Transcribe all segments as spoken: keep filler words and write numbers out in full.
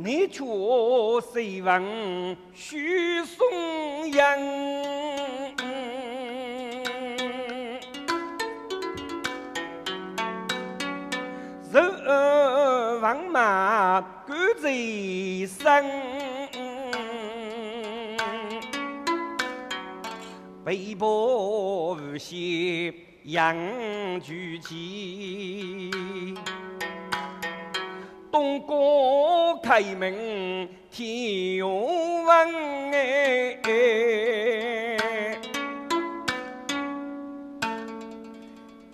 你却谁闻许嵩阳？若闻马关在身，被迫无限 杨继器，东郭开门天下闻哎。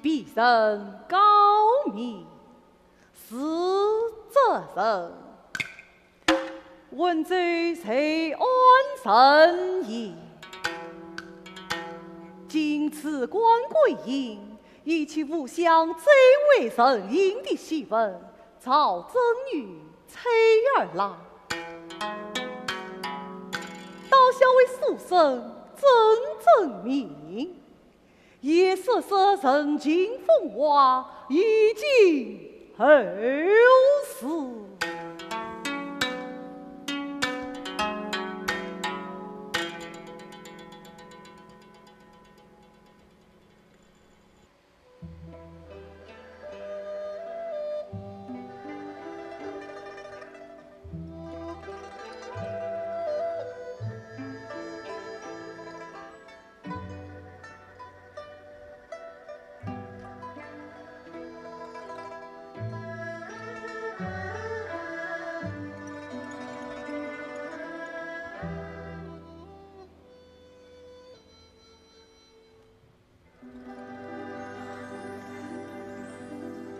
卑人高明，是这人。 温州瑞安人也。今此官归隐，以其无相最为人隐的戏文，赵正与崔二郎，倒想为书生正正名。 也说说人情风华，以尽后事。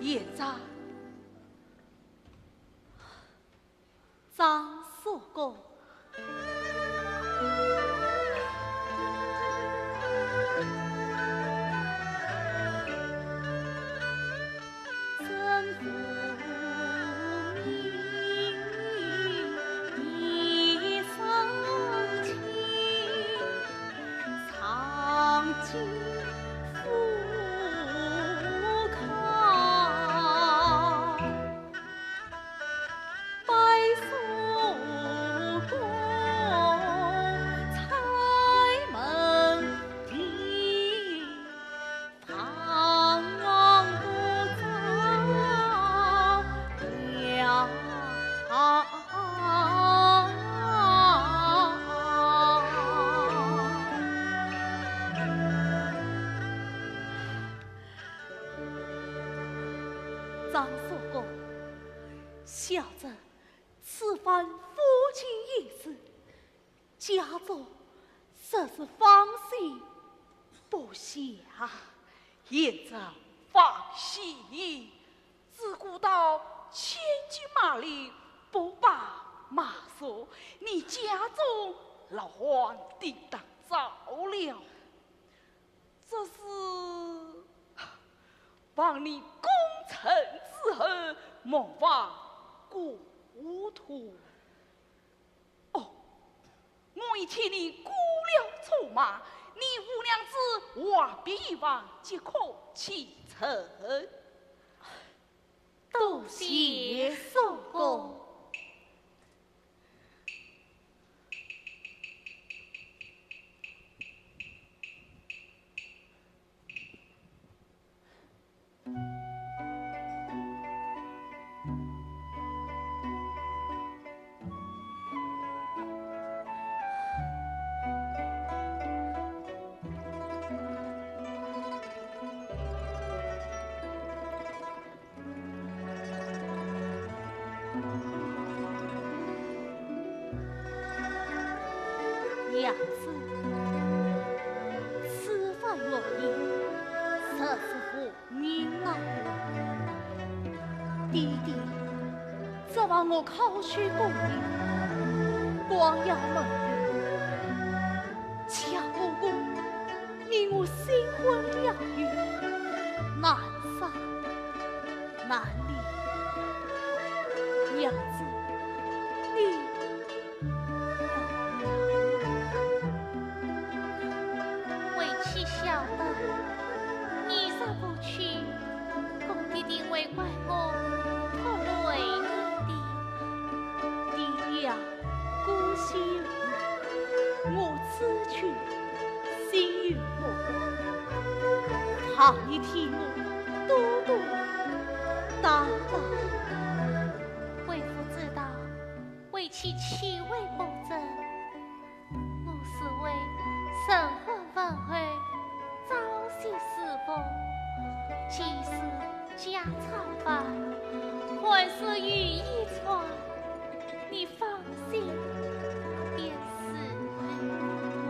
严章，张叔公。 张叔公，小侄此番赴京一事， 家中实是放心不下。贤侄放心，自古道千军万马力不把马谡，你家中老患定当着了。只是望你功成之后，莫忘故土。 哦，我已替你雇了车马，你五娘子外边一房即可启程。多谢叔公。 娘子，此番原因实是无名啊。爹爹，只望我考取功名，光耀门第，恰哥哥 你我新婚两月，难舍难离。娘子，你……为妻晓得，你若不去，公爹定会怪我拖累你的。爹呀，姑息我，我此去心有不甘，望你替我多多担当。为父知道，为妻岂会不争？我是为生活问候，朝夕侍奉，既是家常饭，还是雨衣穿。 你放心便是了。我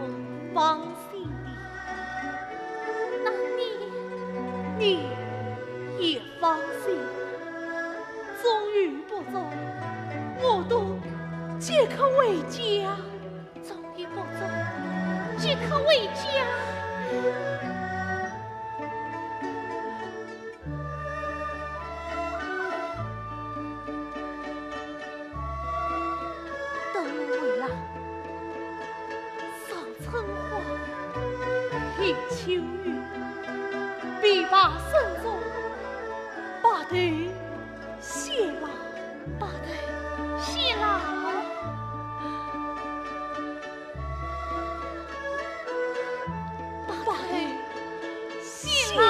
放心的。那你？你也放心，忠与不忠，我都即刻回家。忠与不忠，即刻回家。 等我回来，赏春花，品秋月，琵琶声中，白头偕老。白头偕老。 白头偕老。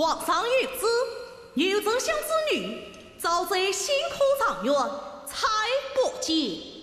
皇上谕旨，牛丞相之女，早在新科状元，采不见。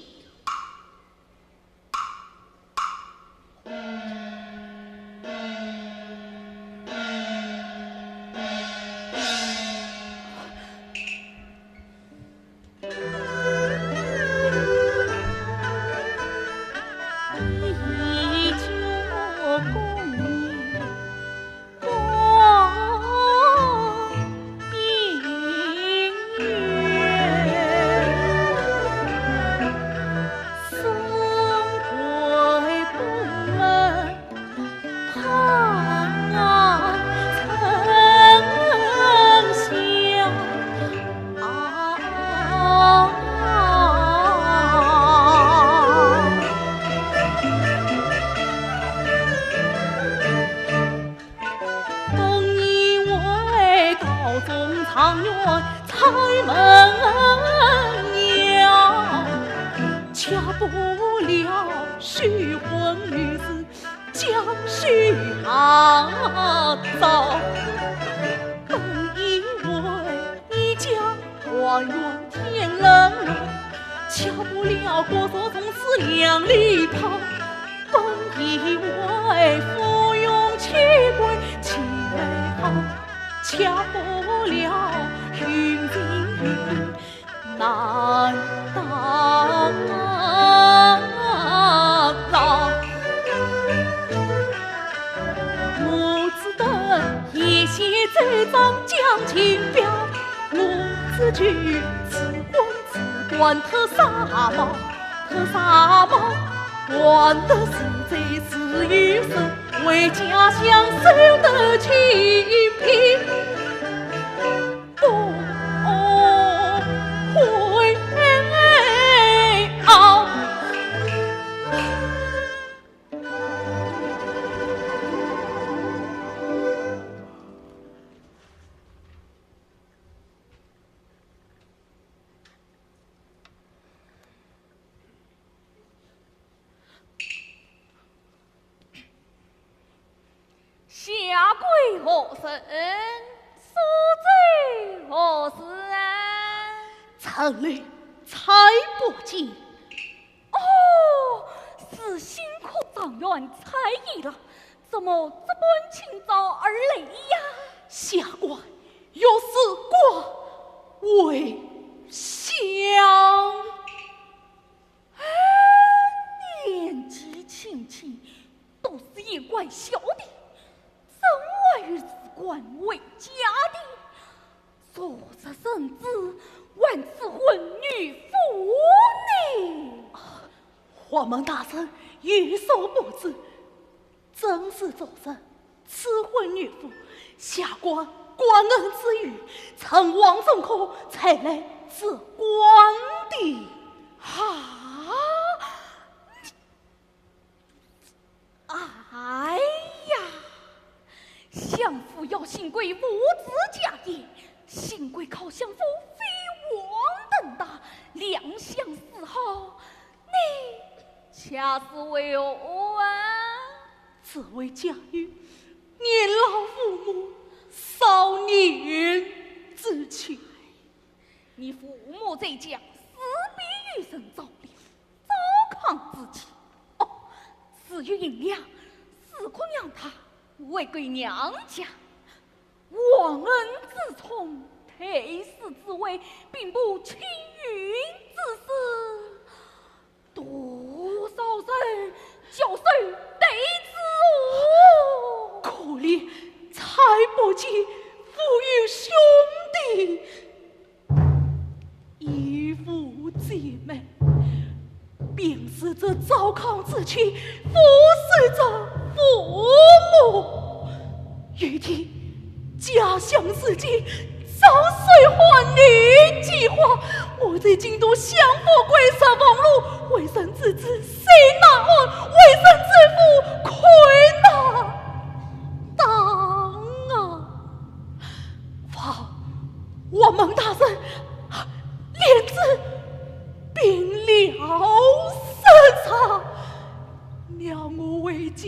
下跪何人？苏州何人？城里采不见。哦，是新科状元采一郎，怎么这般清早而来呀？下官有事关回乡。 年纪轻轻，都是眼观小的，怎会是关回家的？昨日圣旨，还赐婚女妇呢。啊，黄门大人有所不知， 正是昨日赐婚女妇，下官感恩之余，诚望准可前来祝官的。啊！哎呀，相府要幸亏父子家业，幸亏靠相府飞黄腾达，两相示好，你 却是为何啊？只为家有年老父母、少年之情。你父母在家，自必有人照料，糟糠之妻。哦，自有银两，自可让她回归娘家。忘恩之冲，推事之危，并不青云之事。 多少人交手得之哦！可怜采不见，腹有兄弟，亦无姐妹，便是这糟糠之妻，负谁做父母？有一天 家乡事件，早水还你计划。我在京都相府跪设望路，为人子子谁难安，为人子父愧难当啊！望黄门大人怜之，并了圣上。 让我回家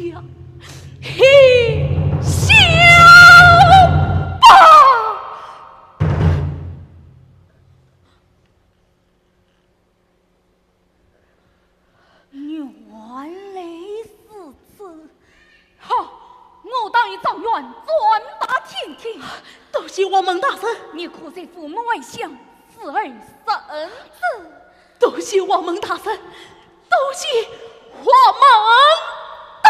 去享保。转达天庭。多谢王门大人。你可是父母爱乡，死而生子。多谢王门大人，多谢王门大人。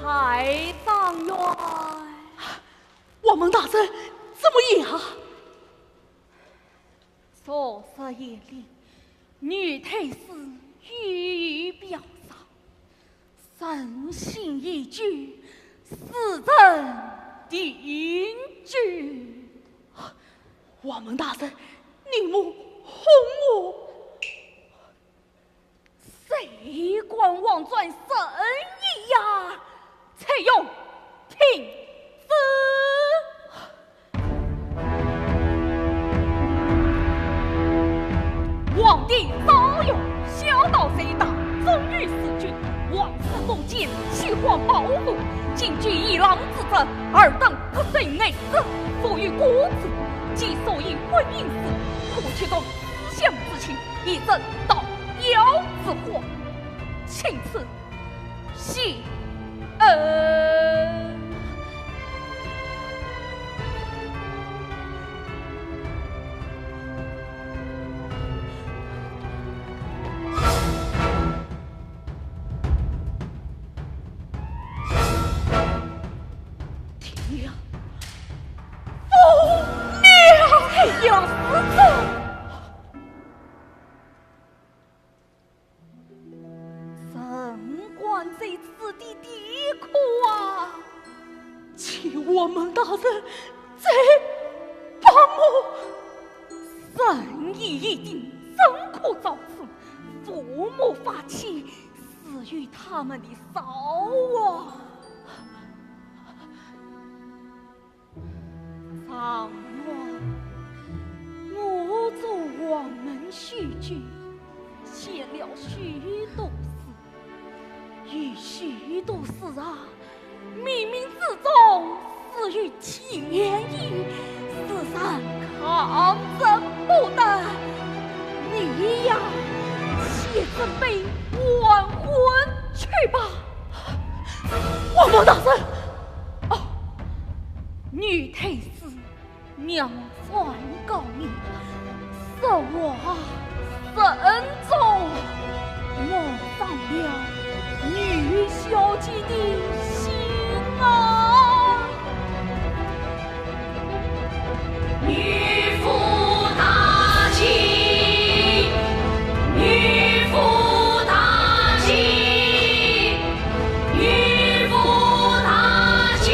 蔡状元。王门大人，怎么样？昨日夜里，女太师语表上，人心已旧，死人定旧。王门大人，你莫哄我。 谁敢妄传神医呀？蔡邕，听旨。皇帝诏曰：小道谁打，忠于四君，王室封建，西皇保父，今居一郎之职，尔等各生内侍，所有过职，即所有婚姻事，可提动 思想之情，以正道妖之化，请赐谢恩。天呀！ 父娘！哎呀，死者！人官在此地，地苦啊！请王门大人再帮我。神医已定，怎可造次？父母发气，死于他们的手啊！ 状元，我做黄门许久，见了许多事，有许多事啊，冥冥之中自有天意，世人看人不得。你呀，且准备还魂去吧。 王门大人！哦，女太师娘转告你，说我神咒，蒙伤了女小姐的心啊。 女夫大吉，女夫大吉，女夫大吉。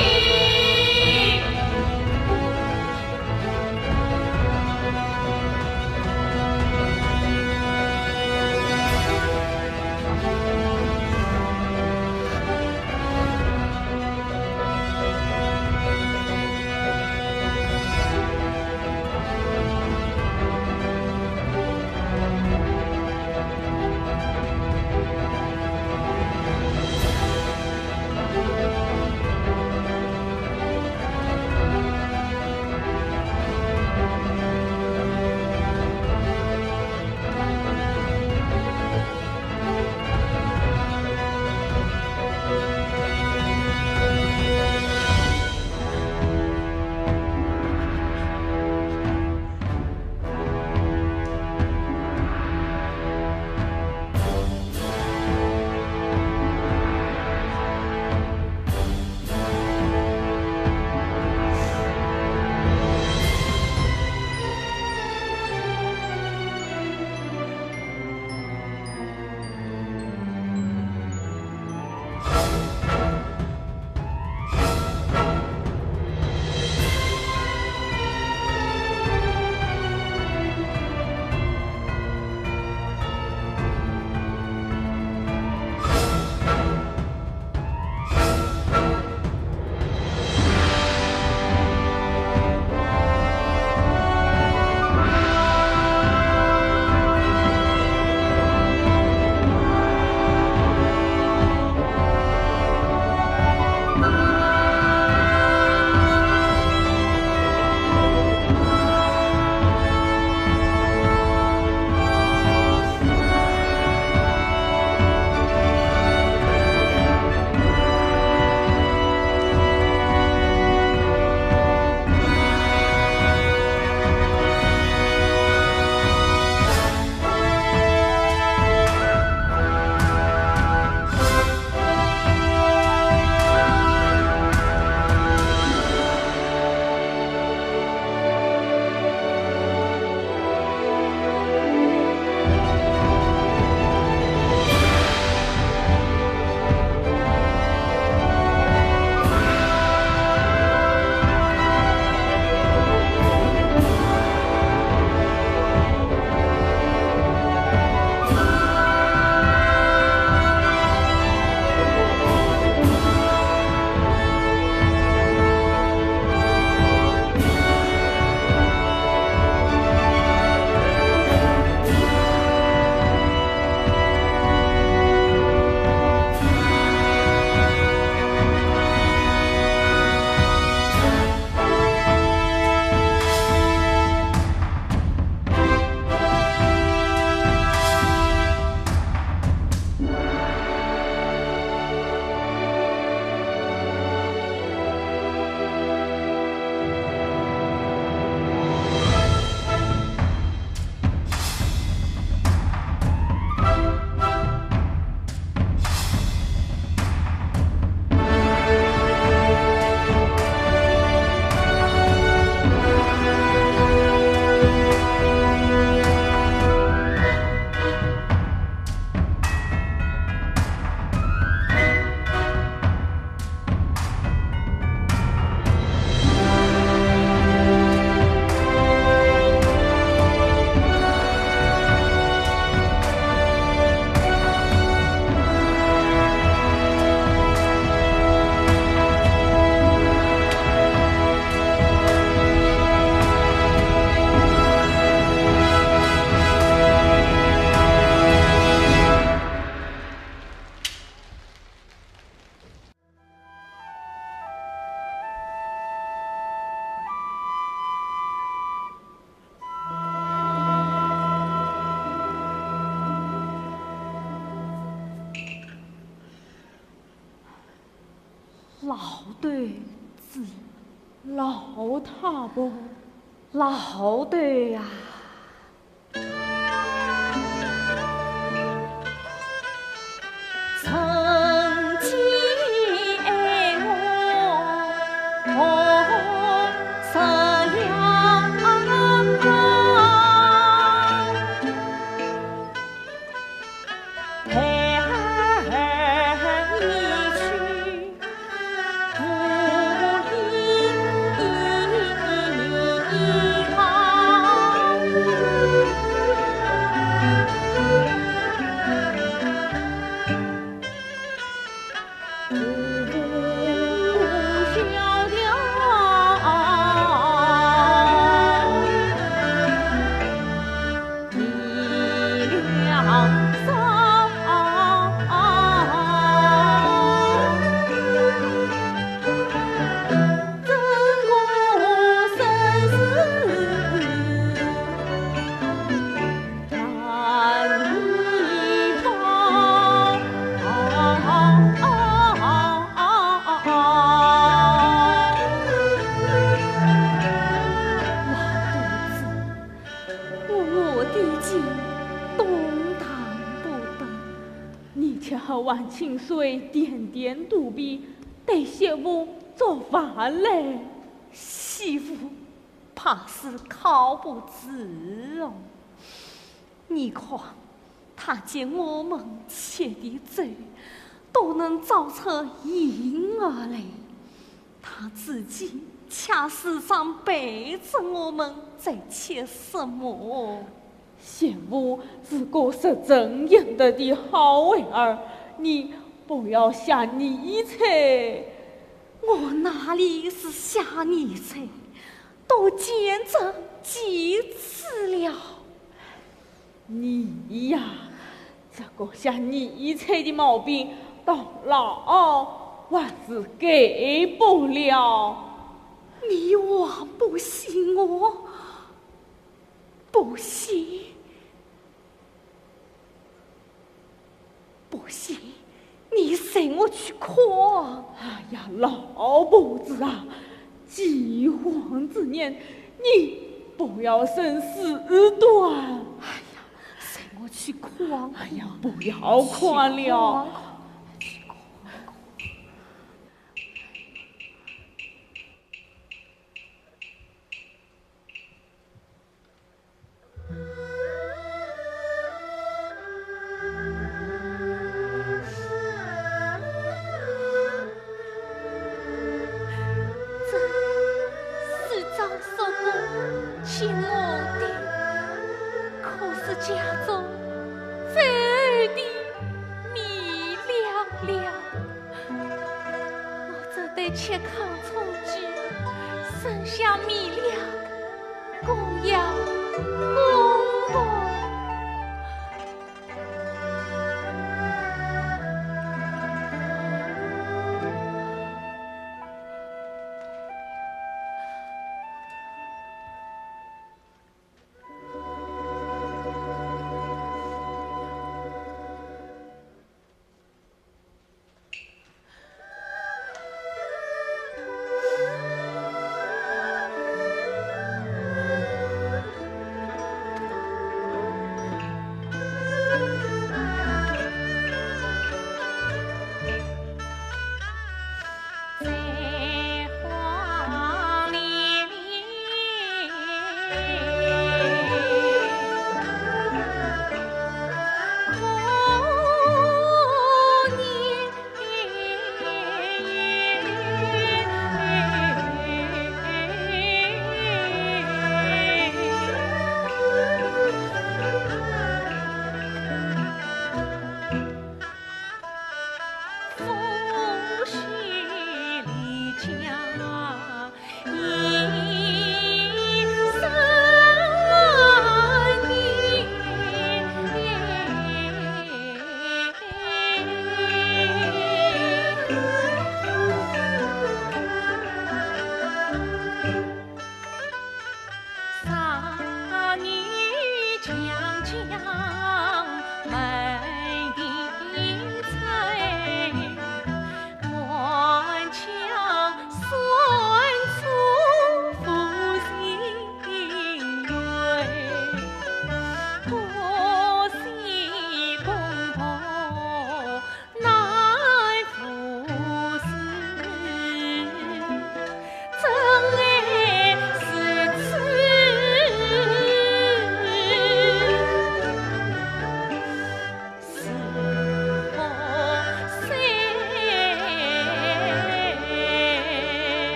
老头子，老太婆，老头呀！我的心动弹不得。 你却喝完清水，点点肚皮，对媳妇做饭嘞。媳妇怕是靠不住哦。你看，她见我们吃的粥，都能造出影儿来。她自己却时常陪着我们在吃什么。 媳妇是个识人言道的好孩儿，你不要瞎臆测。我哪里是瞎臆测，都见证几次了。你呀，这个瞎臆测的毛病，到老还是改不了。你还不信我？ 不信？不信，你随我去看。哎呀，老婆子啊，饥荒之年，你不要生事端。哎呀，随我去看。哎呀，不要看了。去看。 这是张叔公请我的，可是家中只有米粮了。我这对吃糠充饥，剩下米粮，供养公婆。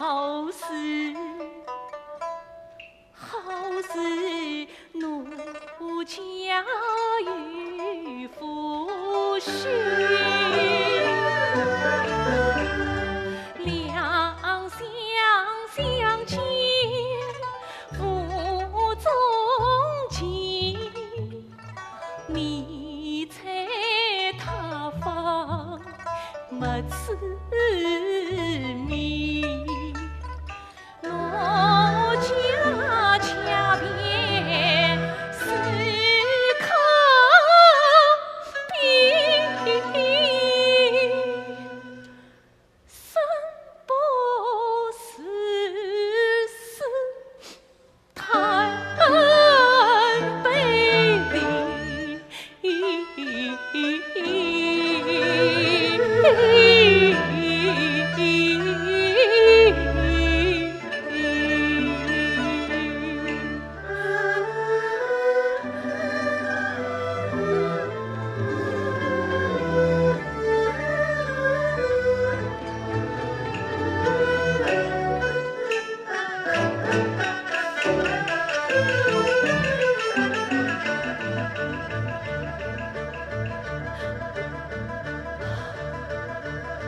好事，好事，奴家有福讯。两厢相见无中见，你在他方没此命。 奴家家贫是可悲，生不如死，叹悲。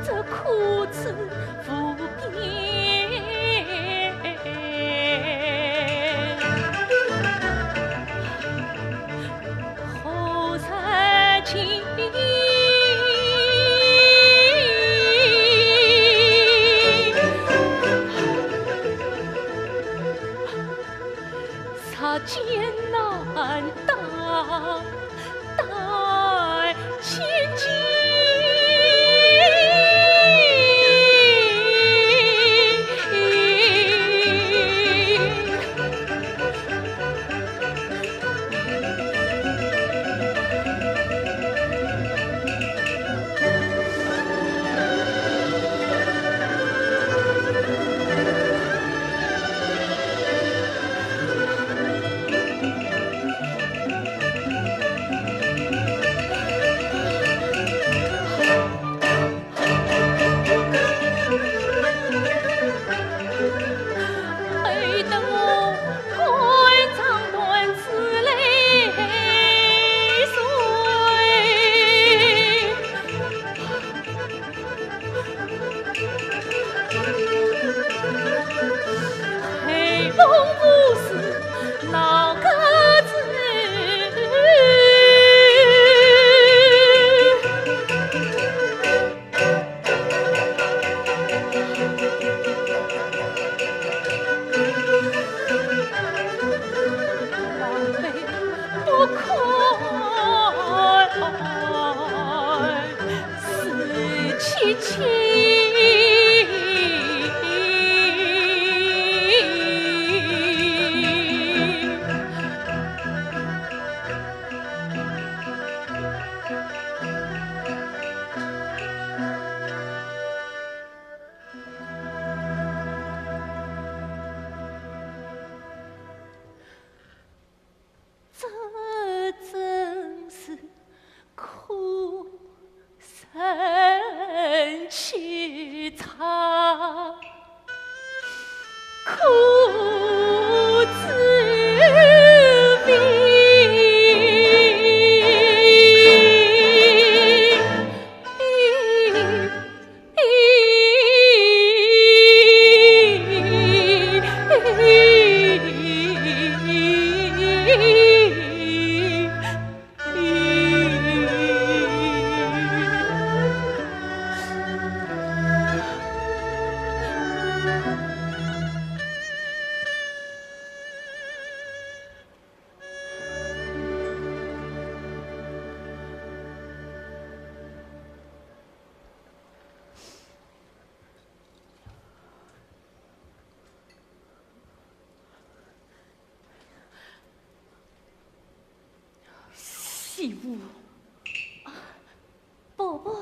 这苦楚无边，何日尽？ 日间难当，待千金。 这真是苦人凄惨，苦之味。 媳妇。啊，伯伯。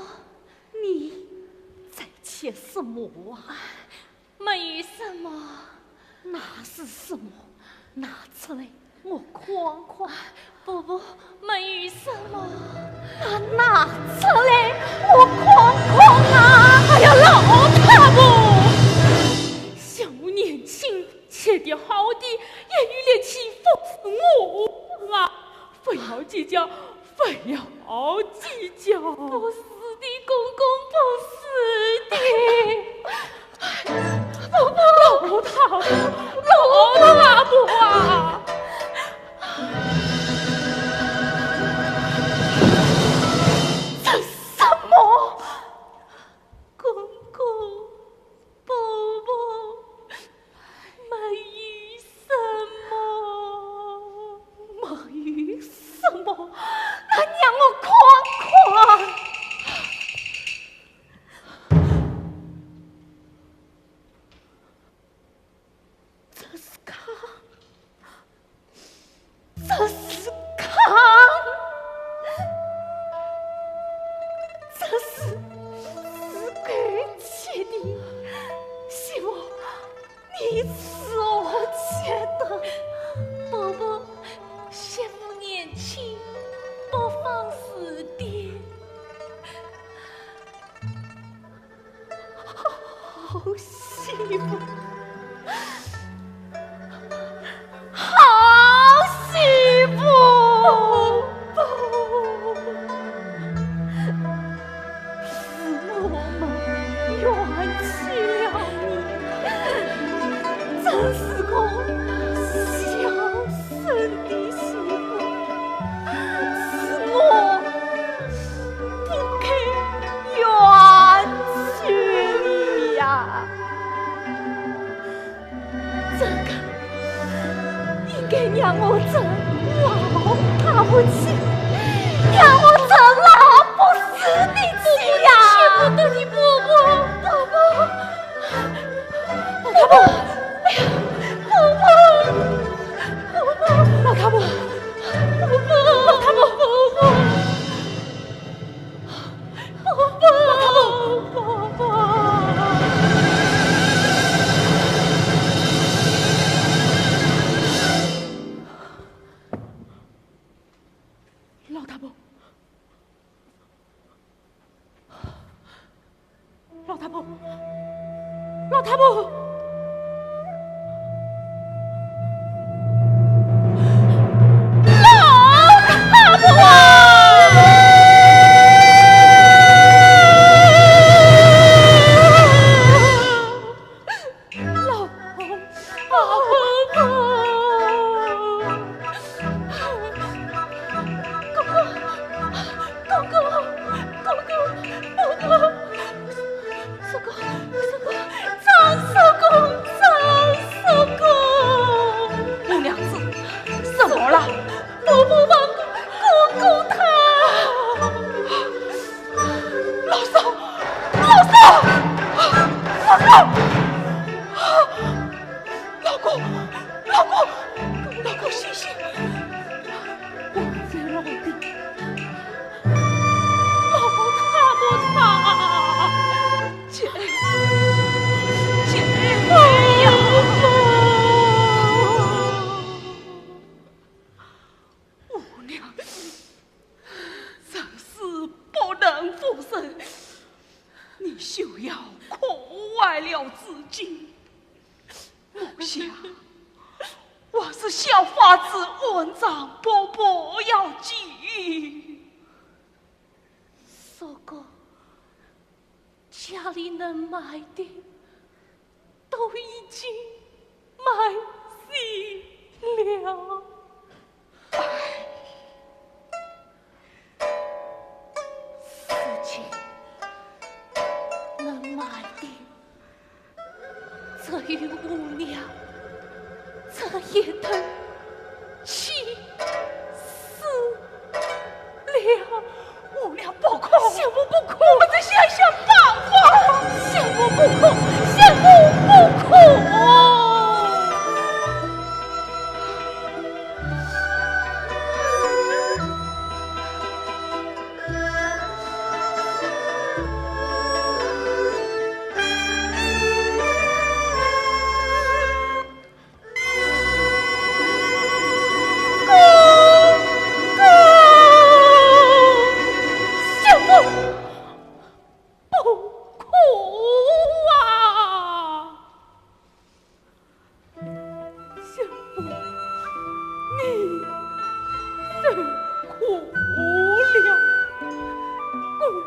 你在切什么啊？没什么。那是什么？拿出来，我看看。伯伯，没什么。那拿出来，我看看啊！哎呀，老太婆！较，勿要计较。不是的，公公，不是的。老太婆，老太婆啊！这什么？公公， 婆婆，没有什么。没有什么？那让我看看。这是糠。 这是糠，这是自个吃的，媳妇，你吃我吃的。婆婆，媳妇年轻，不妨吃点。 好媳妇，好媳妇，是我们冤屈了你，真是个孝 顺的媳妇，是我不该冤屈你呀。这个应该让我做老太婆去，让我做老不死的去呀。我不得你婆婆，婆婆。 老太婆，哎呀，婆婆，婆婆，老太婆，婆婆，老太婆，婆婆，婆婆，婆婆。老太婆。 老太婆，老太婆，老太婆！ 老太婆！公公，公公，公公，公公，叔公，叔公，张叔公，张叔公。红娘子，怎么了？婆婆放过公公他。 老嫂，老嫂，老嫂，老公，老公，老公，醒醒！我在老弟，老太婆她，姐，姐呀！ 红娘，人死不能复生，你休要破坏了自己。我想，还是想法子安葬婆婆要紧。叔公， 家里能卖的都已经卖尽了。唉，世间能卖的只有红娘这一头 气死了。红娘不哭，媳妇不哭，我们再想想办法。媳妇不哭，媳妇不哭。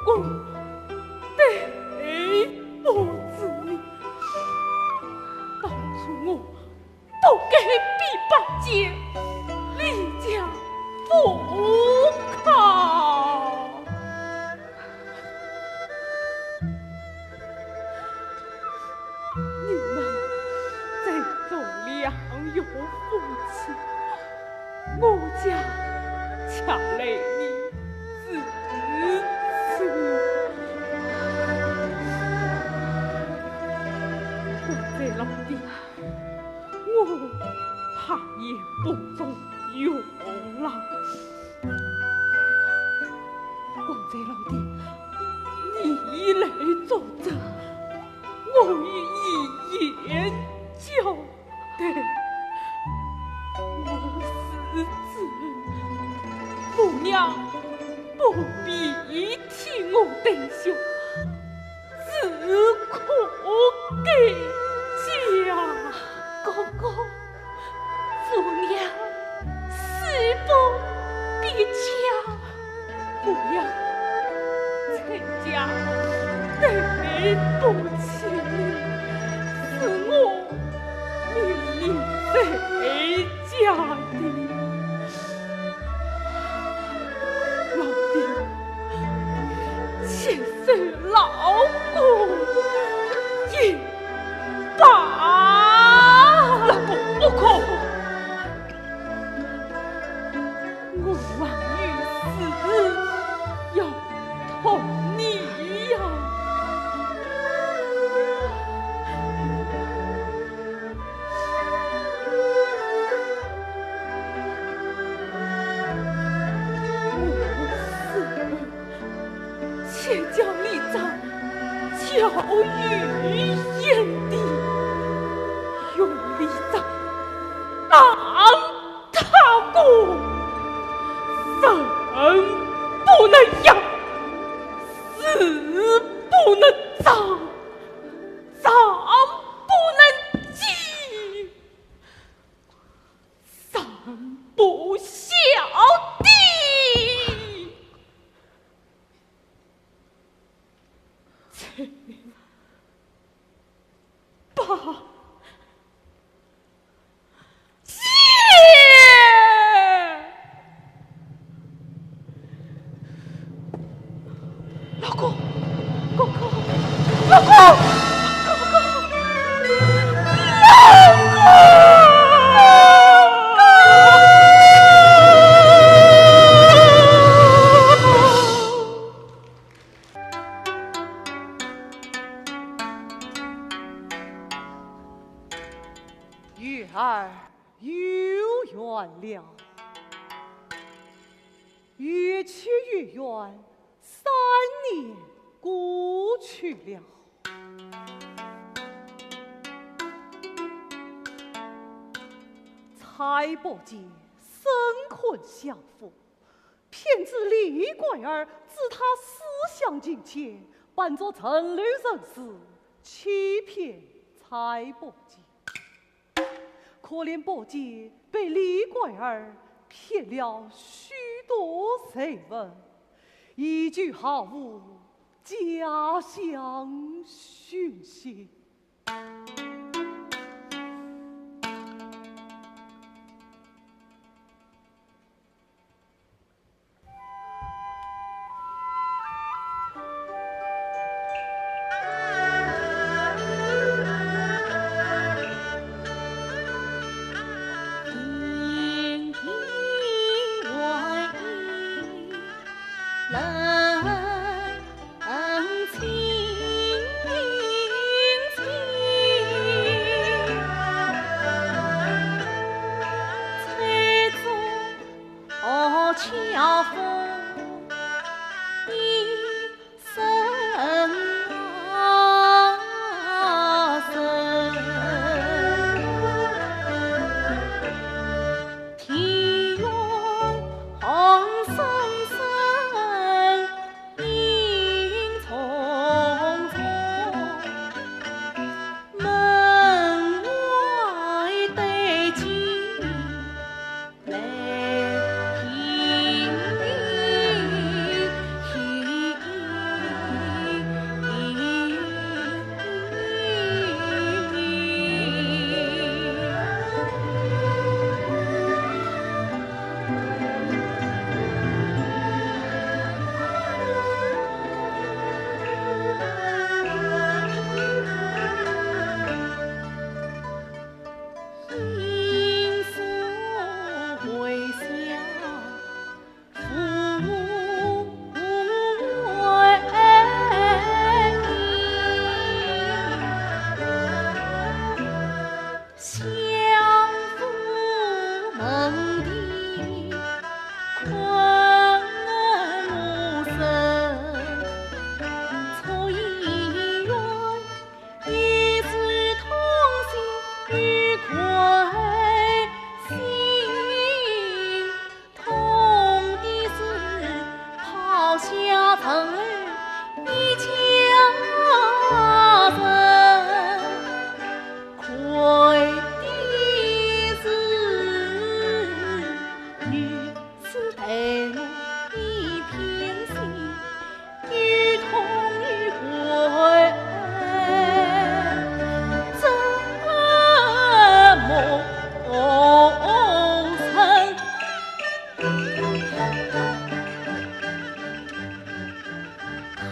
我对不住你，当初我不该比拔姐离家不靠。你们再做良药夫妻， 我家却来你自此。我在老地，我怕也不中用了。我在老地，你来作证，我与你言交 对，我是子，母娘不必替我担心，只可给家。哥哥，母娘死不必家。 不要，陈家对不起你，是我命你在家的。老弟，且受老哥一拜。老哥，不可。 我还有事要同你呀。我死后，且将李章交与贤弟，用李章打 他个人不能养，树不能长，长不能记，上不下地。这 八戒！老公，公公，老公，公公，老公！ 月儿有缘了，越缺越圆，三年过去了。蔡伯喈生困相府， 偏知李贵儿知他思想情切，扮作城里人士，欺骗蔡伯喈。可怜伯喈被李贵儿骗了许多财物，依旧毫无家乡讯息。 人情，人情。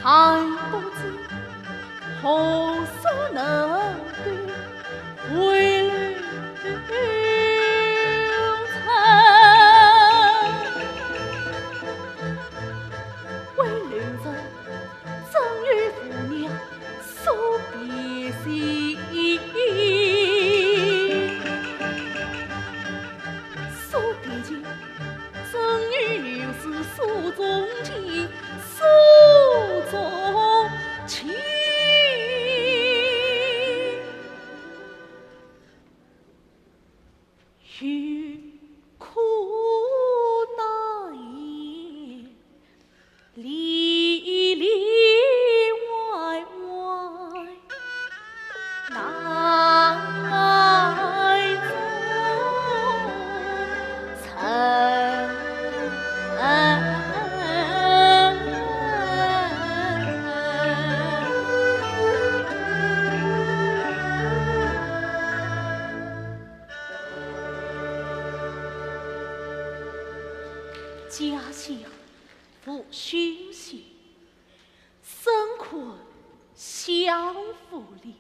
还不知何时能够回头哉。为留着曾与父娘所别心，所别情，曾与女子诉衷情，诉衷情。 有苦难言，里里外外难中存。 家乡无休息，身困相府里，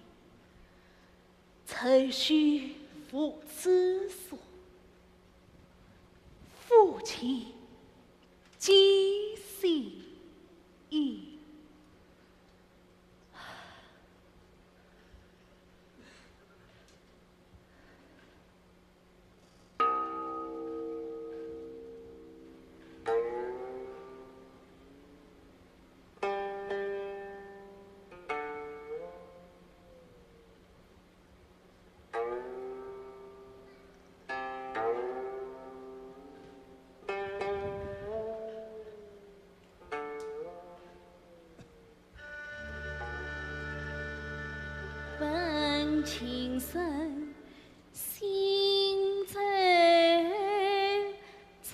愁绪无止所。父亲几时已？ 本情深，心在唱。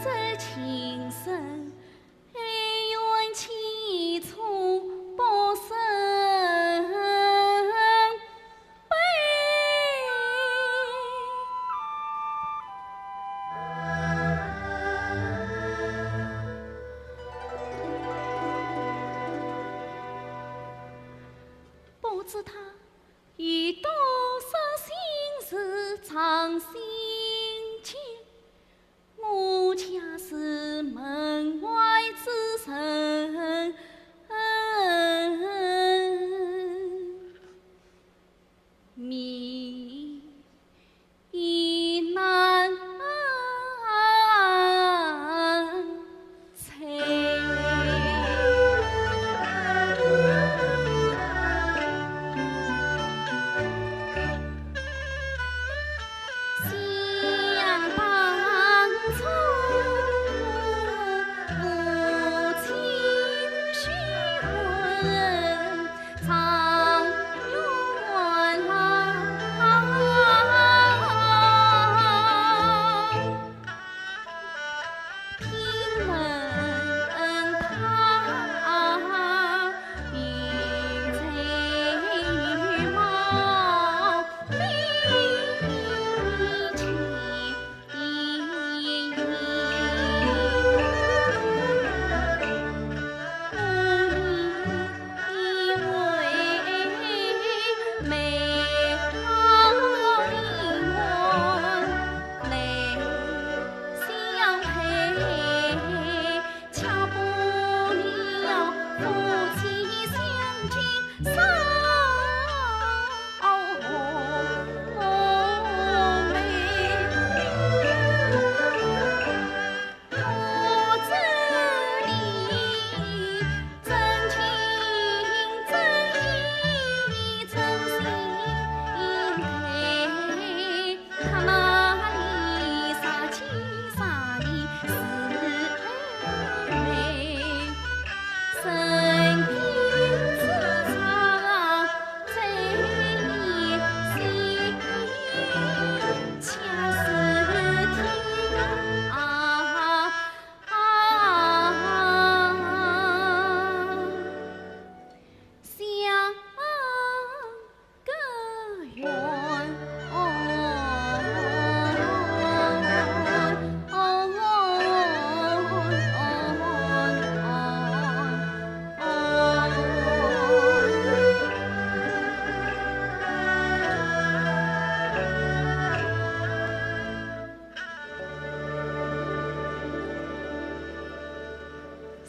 这情深， 恩怨情仇不生悲。不知他有多少心事藏心间。 我家是门外之人，面难垂。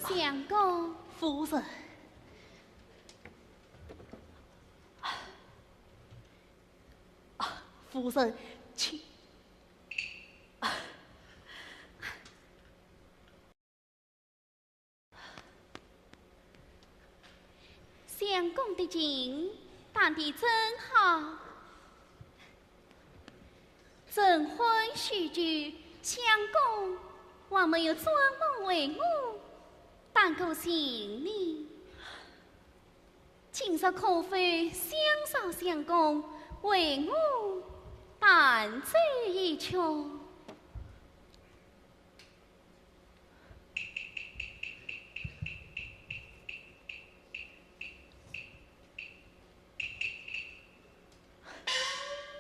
相公。夫人。啊，夫人，请。啊。 相公的情谈得真好。晨昏许久，相公还没有转门回我，打个情呢。今日可否相邀相公为我弹奏一曲？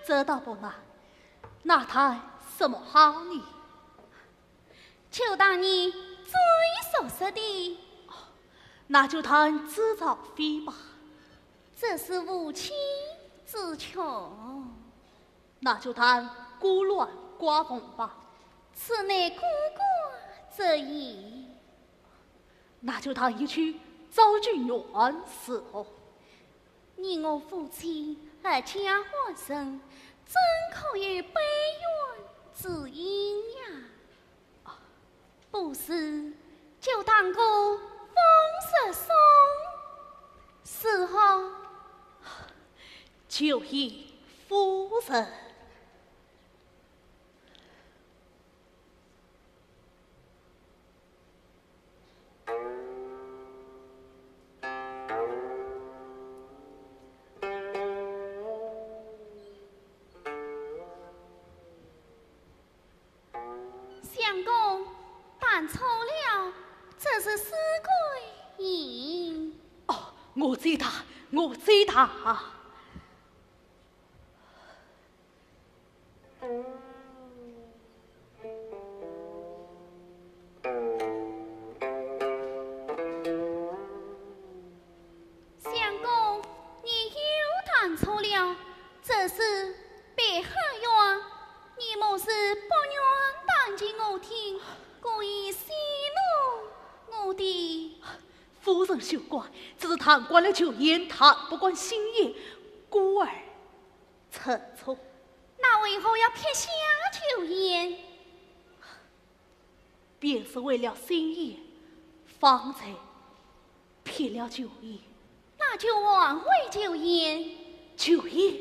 这倒不难，那弹什么好呢？就弹你最熟悉的。那就弹《知朝飞》吧。这是无妻之曲。 那就弹《孤鸾寡凤》吧。此乃孤寡之意。那就弹一曲《昭君怨》如何？你我夫妻合家欢声，怎可有悲怨之音呀？ 不如就弹个《风月颂》，如何？就依夫人。 相公，弹错了，这是四桂吟。哦，我知道，我知道。 相公，你又弹错了，这是《碧海月》，你莫是不愿弹给我听，故意戏弄我的。夫人休怪，只是弹惯了旧砚，弹不惯新砚，故而唱错。那为何要撇下旧砚？ 便是为了新砚，方才撇了旧砚。那就还回旧砚。旧砚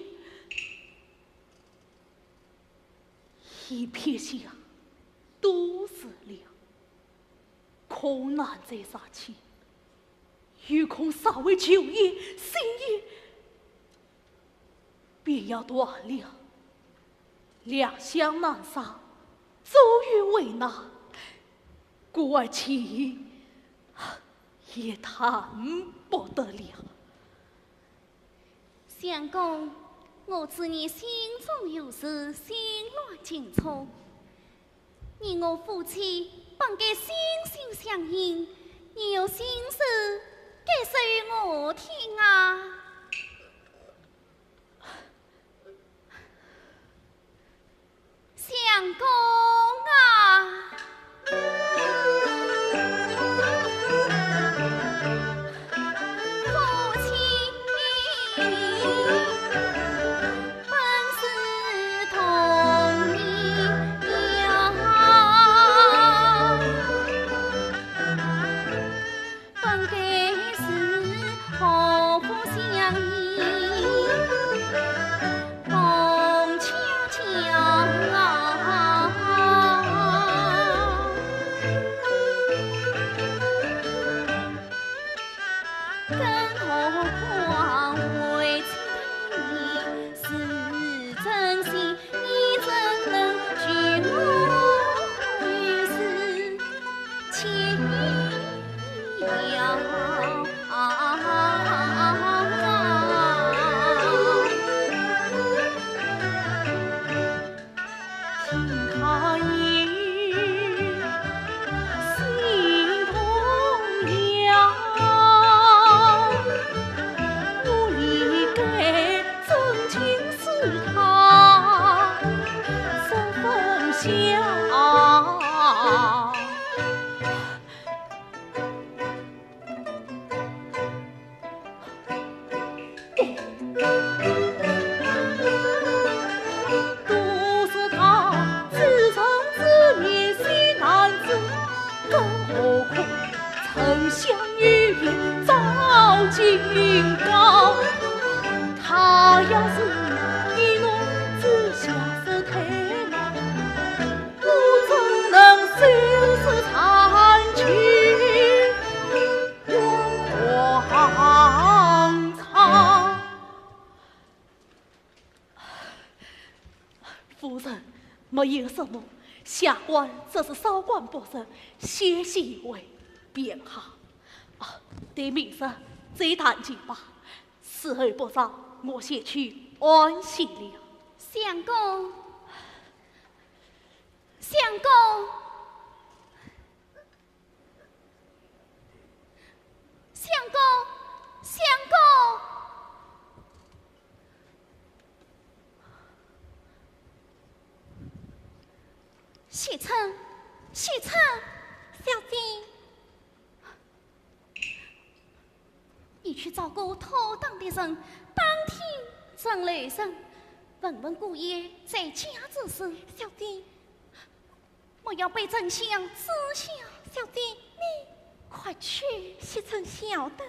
已撇下多时了，空难再拾起，又恐拾回旧砚，新砚 便要断了。两相难舍，终于为难，故而琴也弹不得了。相公，我知你心中有事，心乱情错。 你我夫妻本该心心相印，你有心事该说与我听啊。相公啊。夫人，没有什么，下官只是稍感不适，歇息一会便好。啊，待明日再谈及吧。伺候不着，我先去安歇了。相公，相公。 相公，相公。惜春，惜春。小姐。你去找个妥当的人，打听陈留人，问问姑爷在家之事。小姐。 莫要被丞相知晓。小姐，你快去。惜春晓得。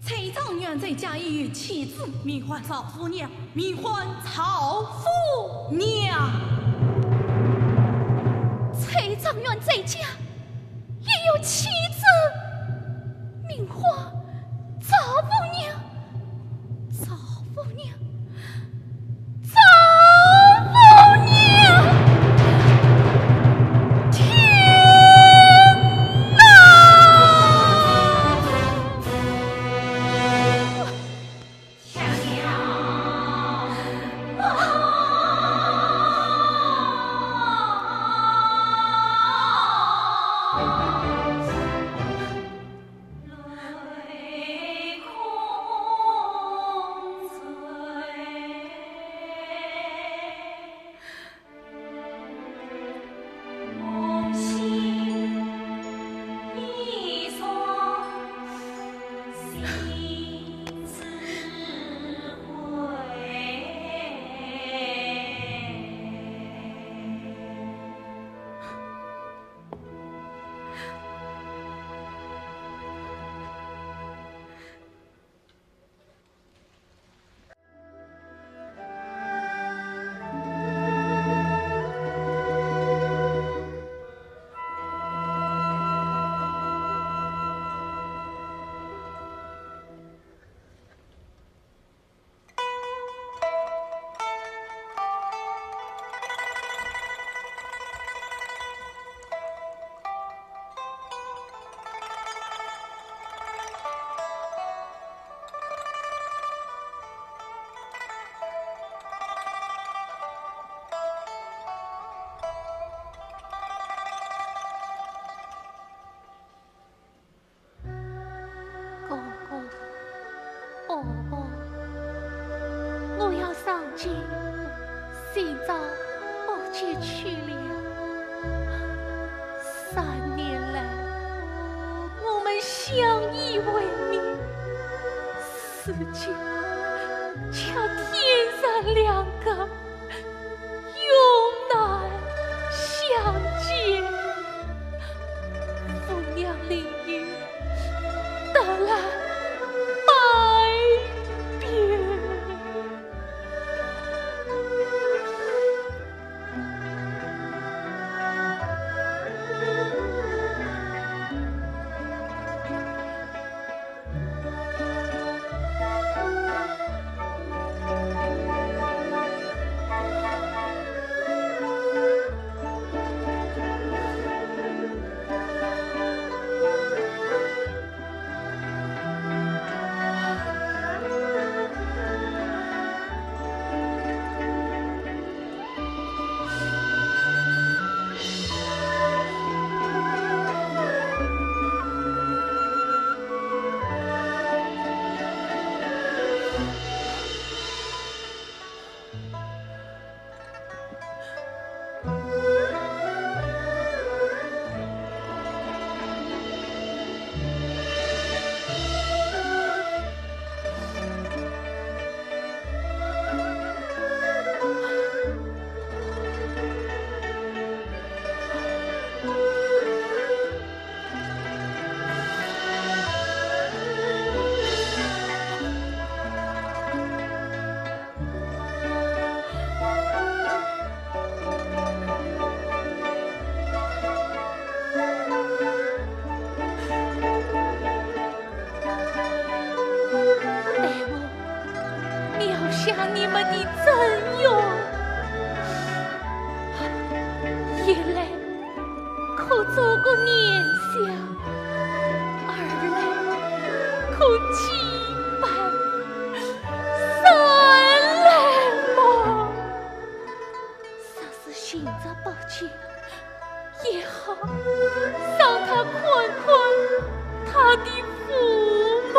崔状元在家已有妻子，名唤赵夫娘，名唤赵夫娘。崔状元在家已有妻子，名唤赵夫娘，赵夫娘。 赵夫娘，天哪！公公，婆婆，我要上京寻找伯杰去了。三年来，我们相依为命，如今却天人两隔， 永难相见。夫娘临沂，特来拜别。寻着宝剑，也好让他看看他的父母。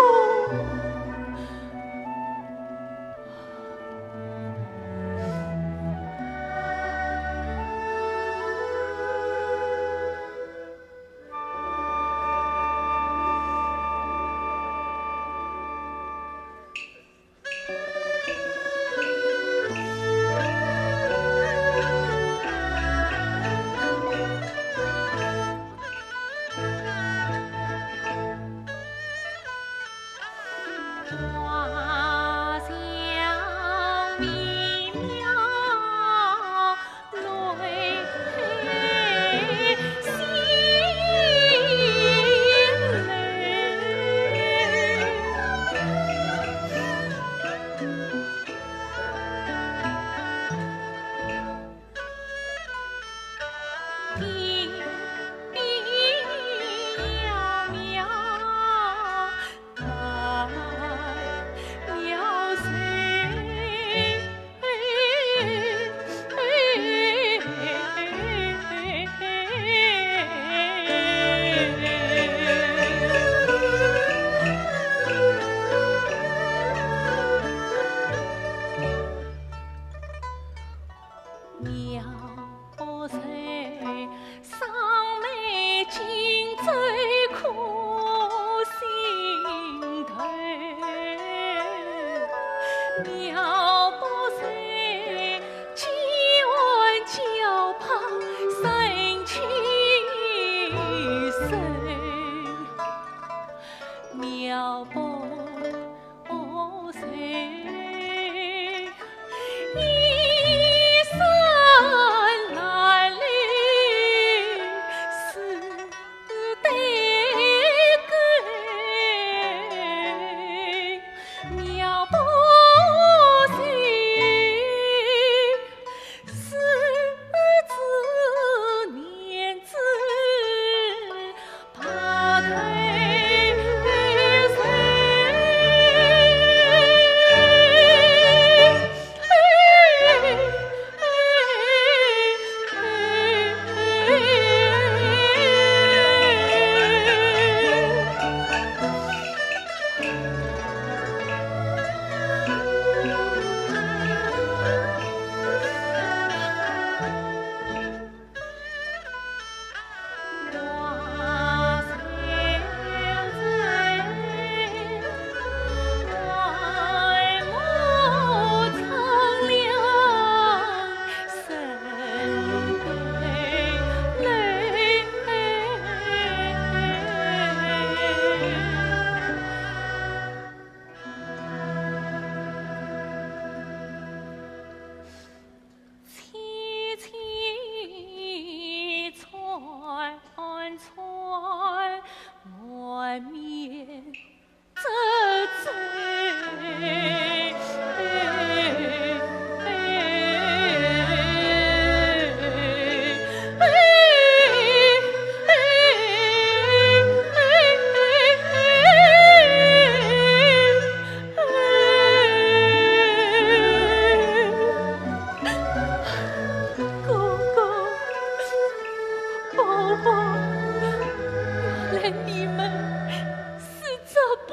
哥哥，宝宝，原来你们是这般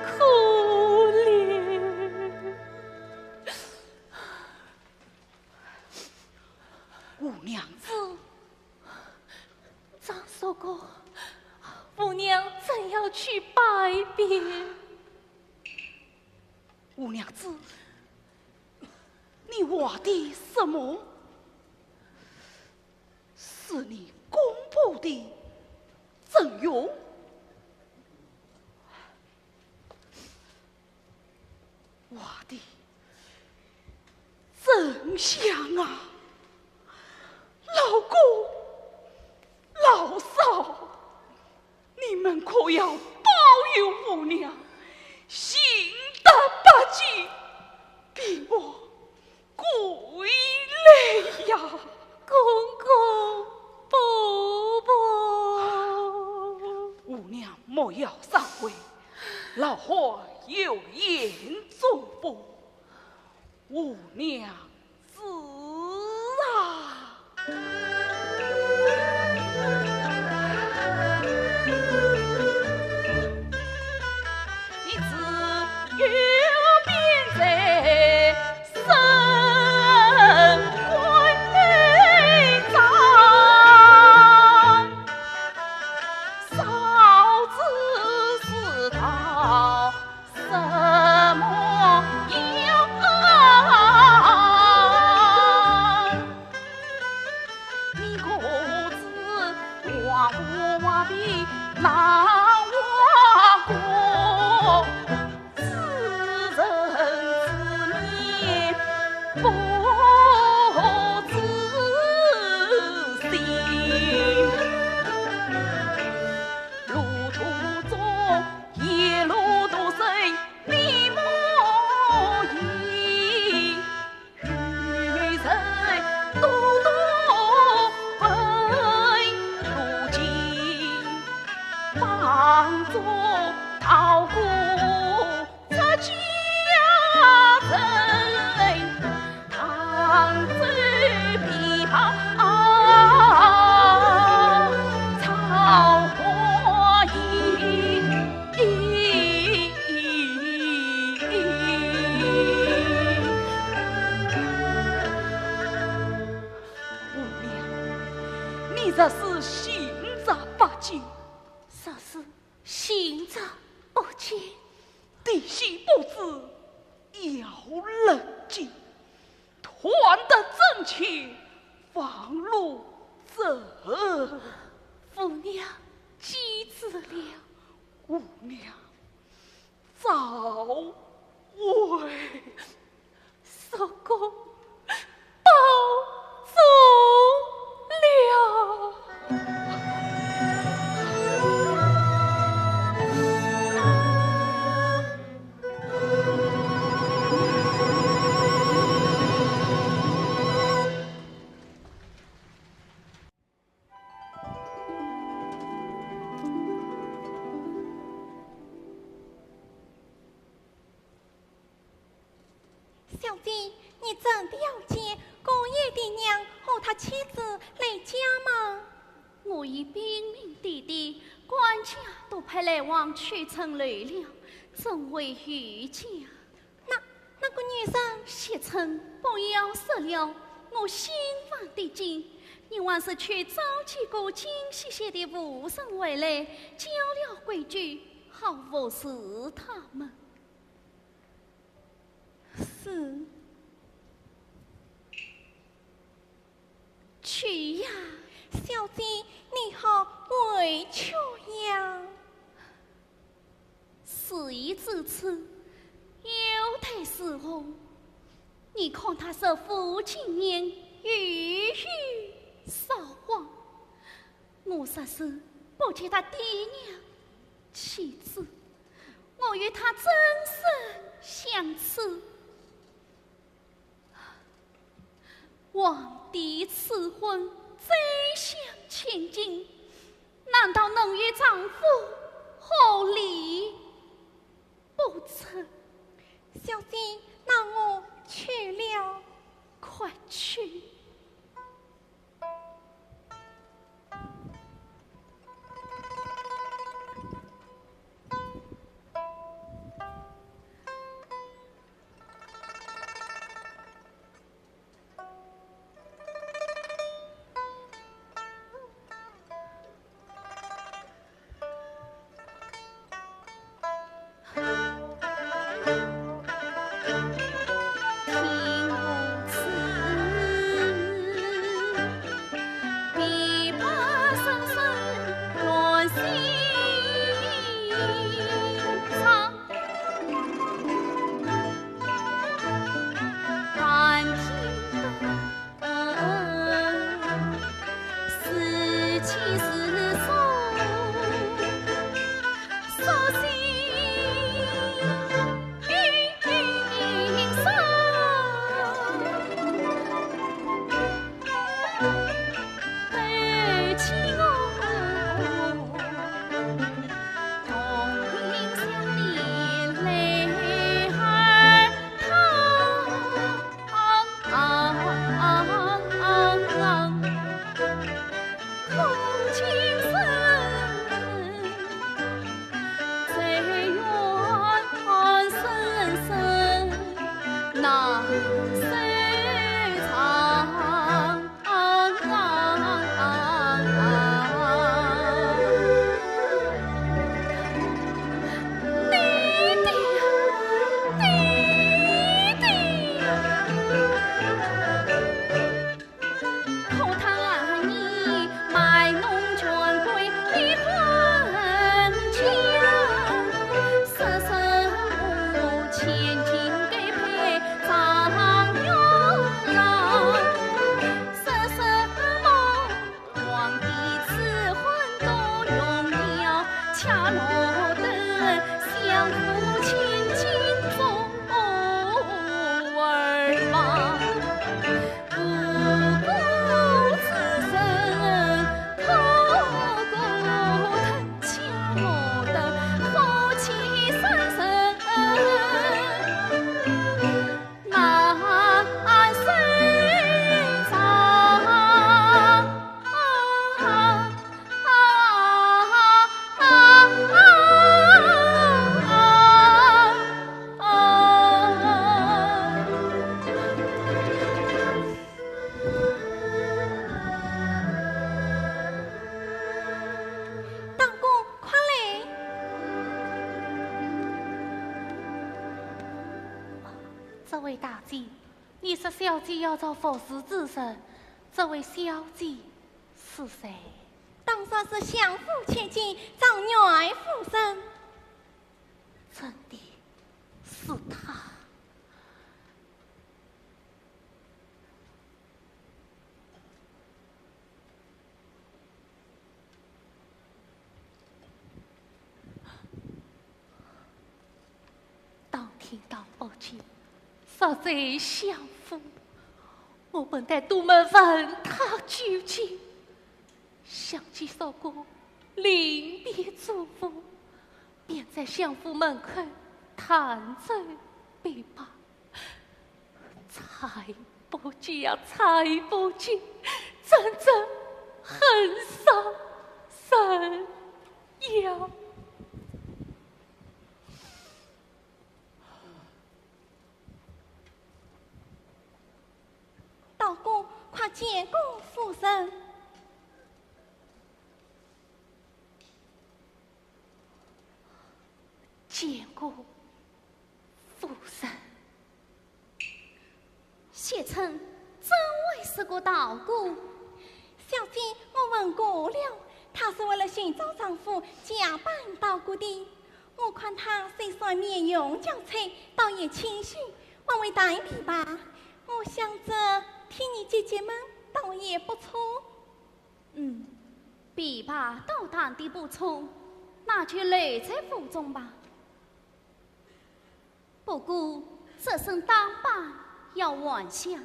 可怜。五娘子，张叔公，五娘正要去拜别。 五娘子，你话的什么？是你公婆的曾荣？话的真像啊！老公，老嫂， 你们可要保佑五娘，幸得百金，平安归来呀！公公、婆婆。五娘莫要伤悲，老汉有言祝福五娘子啊！若是寻着不见，若是寻着不见，弟媳不知要勒紧，断得真情，方路走。父娘记住了。姑娘，早会。叔公保重了。小姐，你真的要见姑爷的娘和他妻子来家吗？我已禀明爹爹，管家都派来往秋春楼了，怎会有家？那，那个女人？惜春不要说了，我心烦得紧。你还是去找几个精细些的妇人回来，教了规矩，好服侍他们。是。去呀。小姐，你好委屈呀。事已至此，有待如何？你看他这副经年，语语撒谎。我若是不给他爹娘气子，我与他怎生相处？ 皇帝赐婚，宰相千金，难道能与丈夫和离不成？小姐，那我去了。快去。位大姐，你说小姐要找服侍之人，这位小姐是谁？当然是相府千金张元夫人。真的是她。 当听到不久，说这相府，我本在肚门问她究竟，想起说过临别嘱咐，便在相府门口弹奏琵琶。 才不见啊，才不见，真正很伤人呀。道姑，快见过夫人。见过 夫人。谢琛怎会是个道姑？小姐，我问过了，她是为了寻找丈夫假扮道姑的。我看她虽然面容憔悴，倒也清秀，还会弹琵琶。我想着替你解解闷，倒也不错。嗯，琵琶倒弹得不错，那就留在府中吧。 不过这身打扮要换下，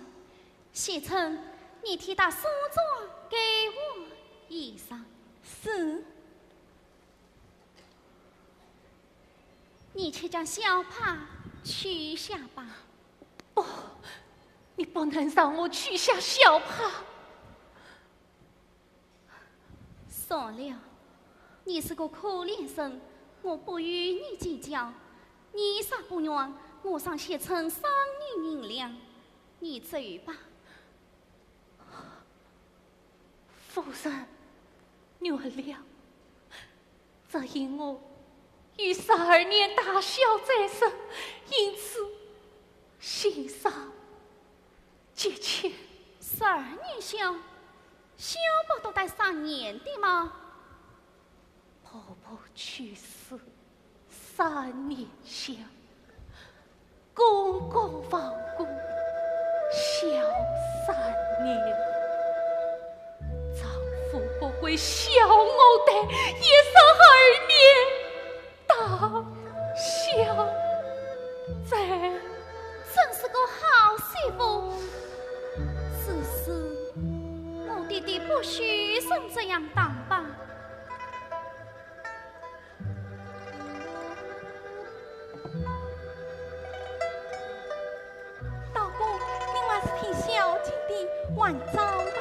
谢琛，你替她梳妆给我一裳。是。你且将小帕取下吧。不，你不能让我取下小帕。 算了，你是个可怜人，我不与你计较。你若不愿，我赏谢琛三两银两，你走吧。夫人，原谅，只因我有十二年大孝在身，因此心上 急切。十二年孝，孝不都带三年的吗？婆婆去世三年孝，公公亡故孝三年，丈夫不归孝，我得一十二年 大孝在。真是个好媳妇。只是我爹爹不许人这样打扮。道姑，你还是听小姐的，还早吧。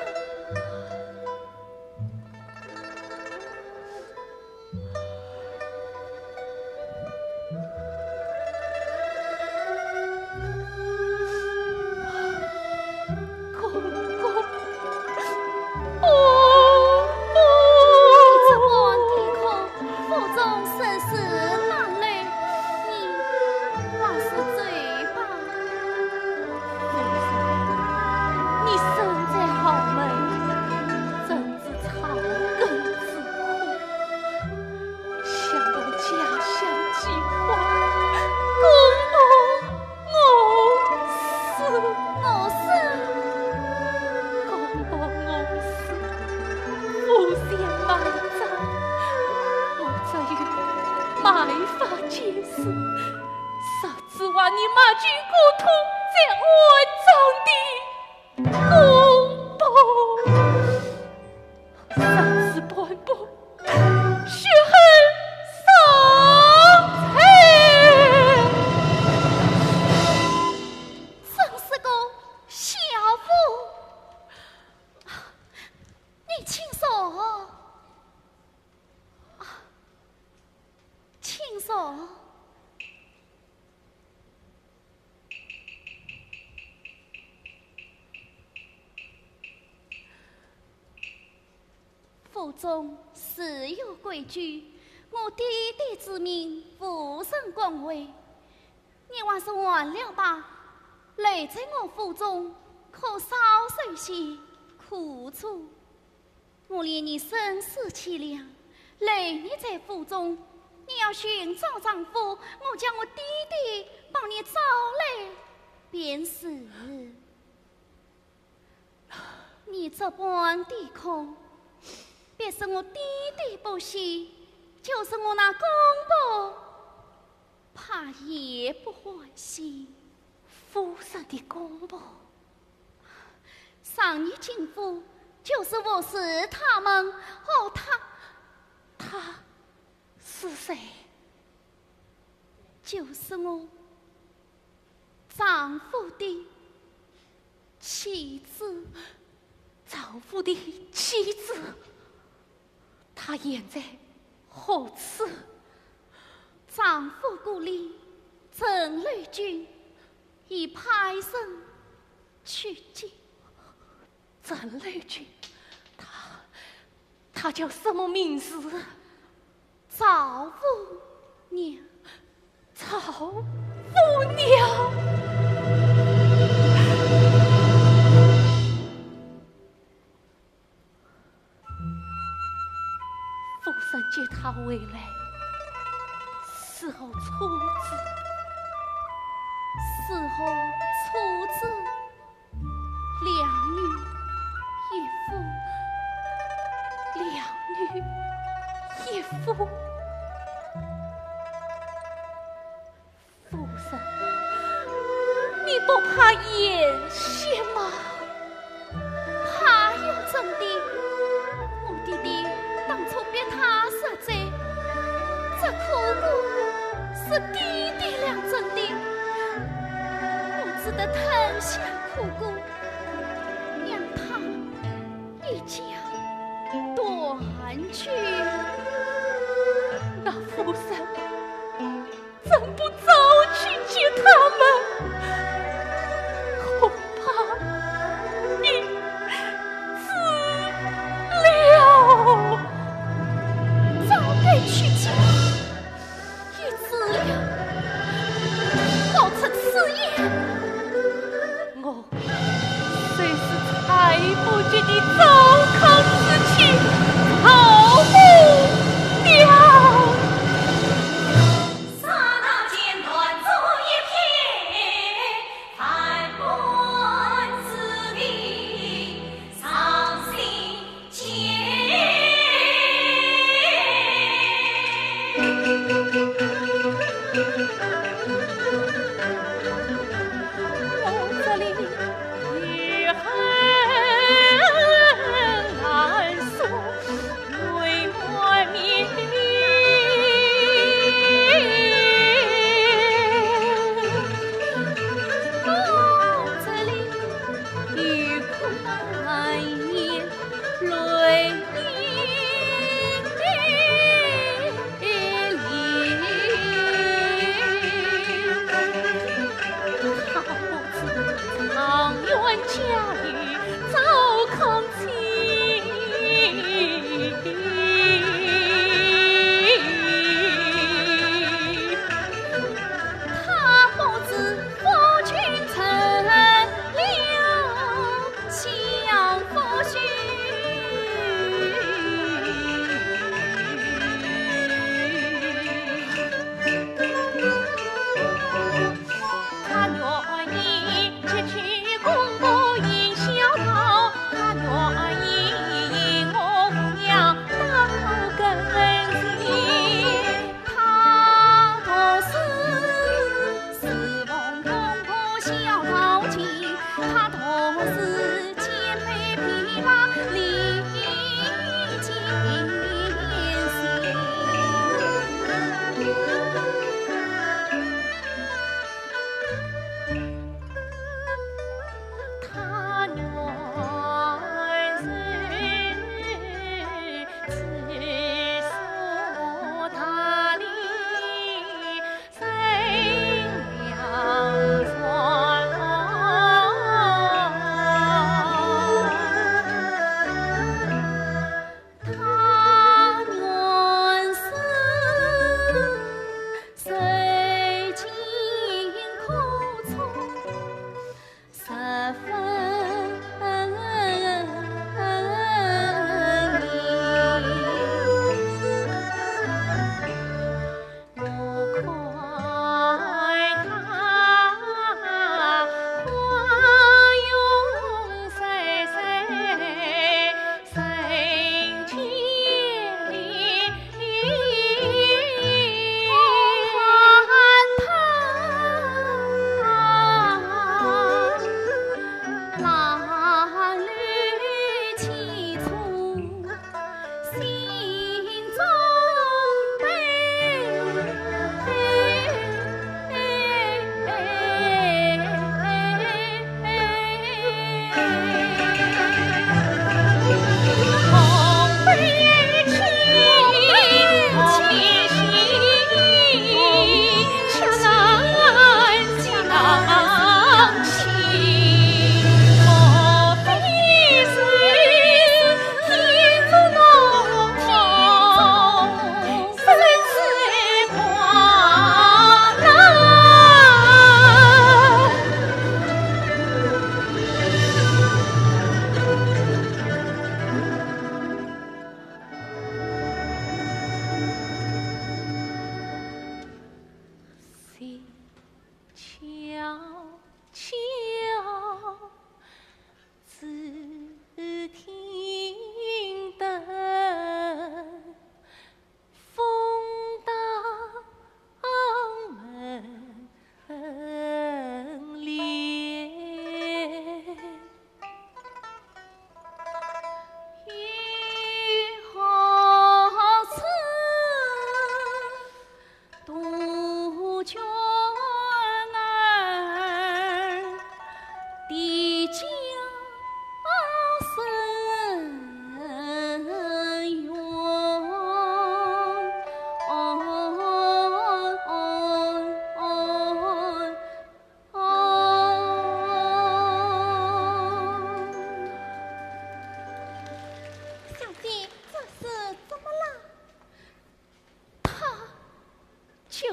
公公，公公。你这般啼哭，府中甚是冷落，你还是走吧。夫人，你身在豪门，怎 知草根之苦，想我家乡饥荒，公公饿死。饿死？公公饿死，父先埋葬，我只有埋伏之事，实指望你抹尽苦痛再安葬的公公。 身世斑驳，血痕苍白。真是个孝妇。你请坐。啊，请坐。 府中自有规矩，我爹爹之命无人干涉。你还是换了吧，留在我府中，可少受些苦楚。我怜你身世凄凉，留你在府中，你要寻找丈夫，我叫我爹爹帮你找来便是。你这般低哭，别是我爹爹不喜，就是我那公婆怕也不欢喜。夫人的公婆？上日进府，就是服侍他们。哦，他，他是谁？就是我丈夫的妻子。丈夫的妻子？她现在何处？丈夫故里，陈楼郡，已派人去接。陈楼郡？她，她叫什么名字？赵富娘。赵富娘？夫人接她回来，是何处置？是何处置？两女一夫，两女一夫。夫人，你不怕险些吗？怕又怎的？我爹爹当初逼她入贼，这苦果是爹爹粮种的，我只得吞下苦果，让她一家团聚。那夫人， 怎不早去接他们？恐怕你迟了。早该去接，已迟了，何出此言？我 虽是才不及你糟糠之妻赵富娘。刹那间乱作一片，万般滋味，伤心间。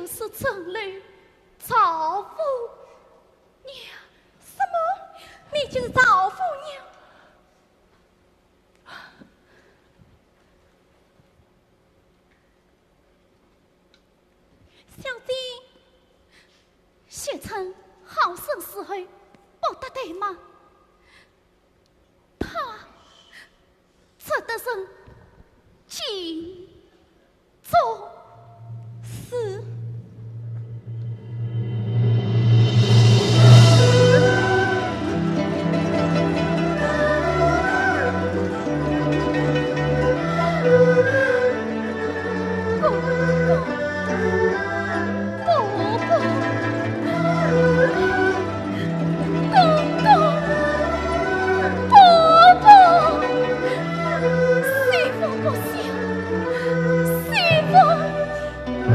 是城楼赵府娘。什么？你就是赵府娘？小姐，惜春好生伺候，不得怠慢。 怕只得人尽做事。 公公，公公，公公，婆婆，媳妇不孝，媳妇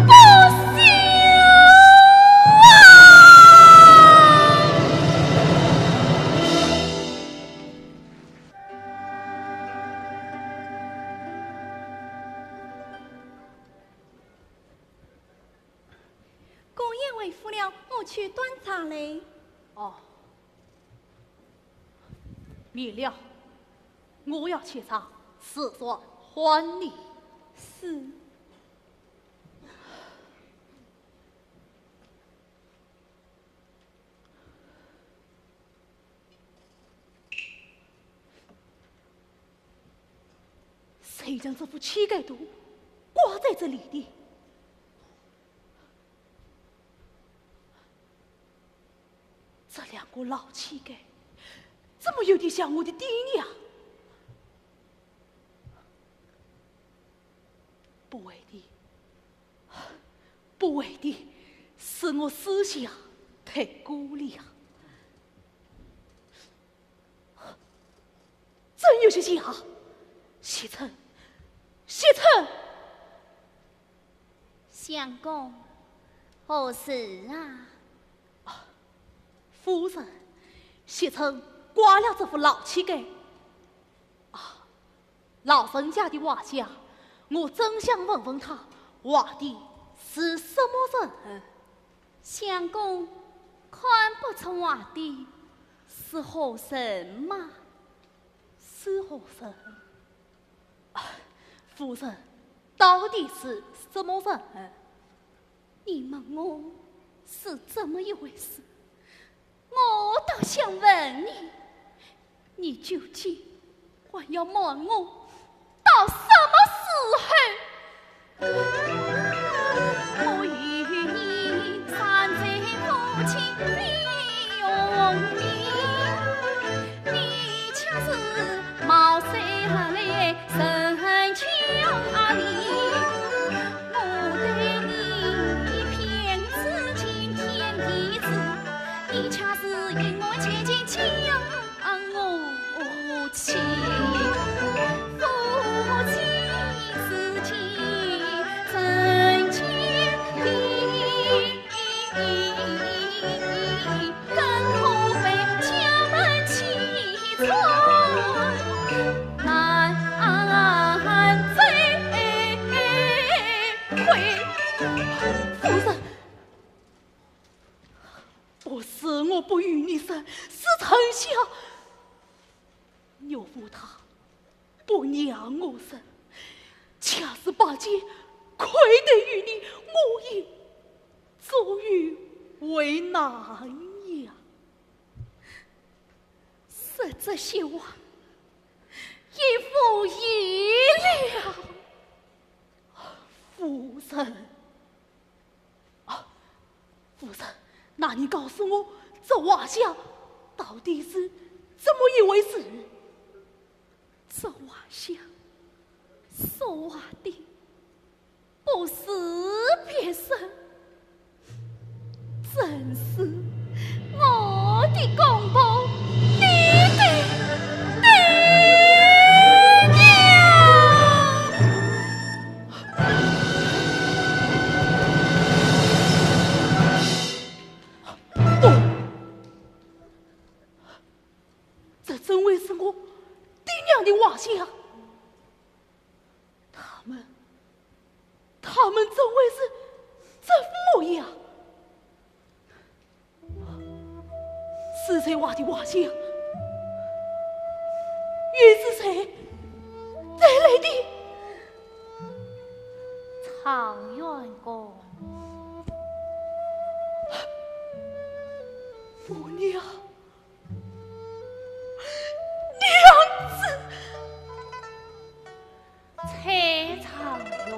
不孝啊！ 姑爷回府了，我去端茶来。哦，免了，我要去茶，时转唤你。是。 谁将这副膝盖图挂在这里的？这两个老膝盖，怎么有点像我的爹娘？不会的，不会的，是我思想太过了呀。 真有些像啊！惜春，惜春！相公，何事啊？啊，夫人，惜春挂了这副老膝盖。啊，老人家的画像，我真想问问他，画的是什么人？ 相公，看不出画的是何人吗？是何人？啊，夫人，到底是什么人？你问我是这么一回事，我倒想问你，你究竟还要瞒我到什么时候？ 夫人，不是我不与你生，是春香。 岳父他不让我生，恰是把姐亏待于你，我也左右为难呀。说这些话，已无意义了。夫人， 啊，夫人，那你告诉我，这画像到底是怎么一回事？这画像所画的不是别人，正是我的公婆，你的爹娘。 不，这怎会是我爹娘的画像？他们，他们怎会是这副模样，是谁画的画像？又是谁带来的？状元公。 红娘，娘子。蔡状元。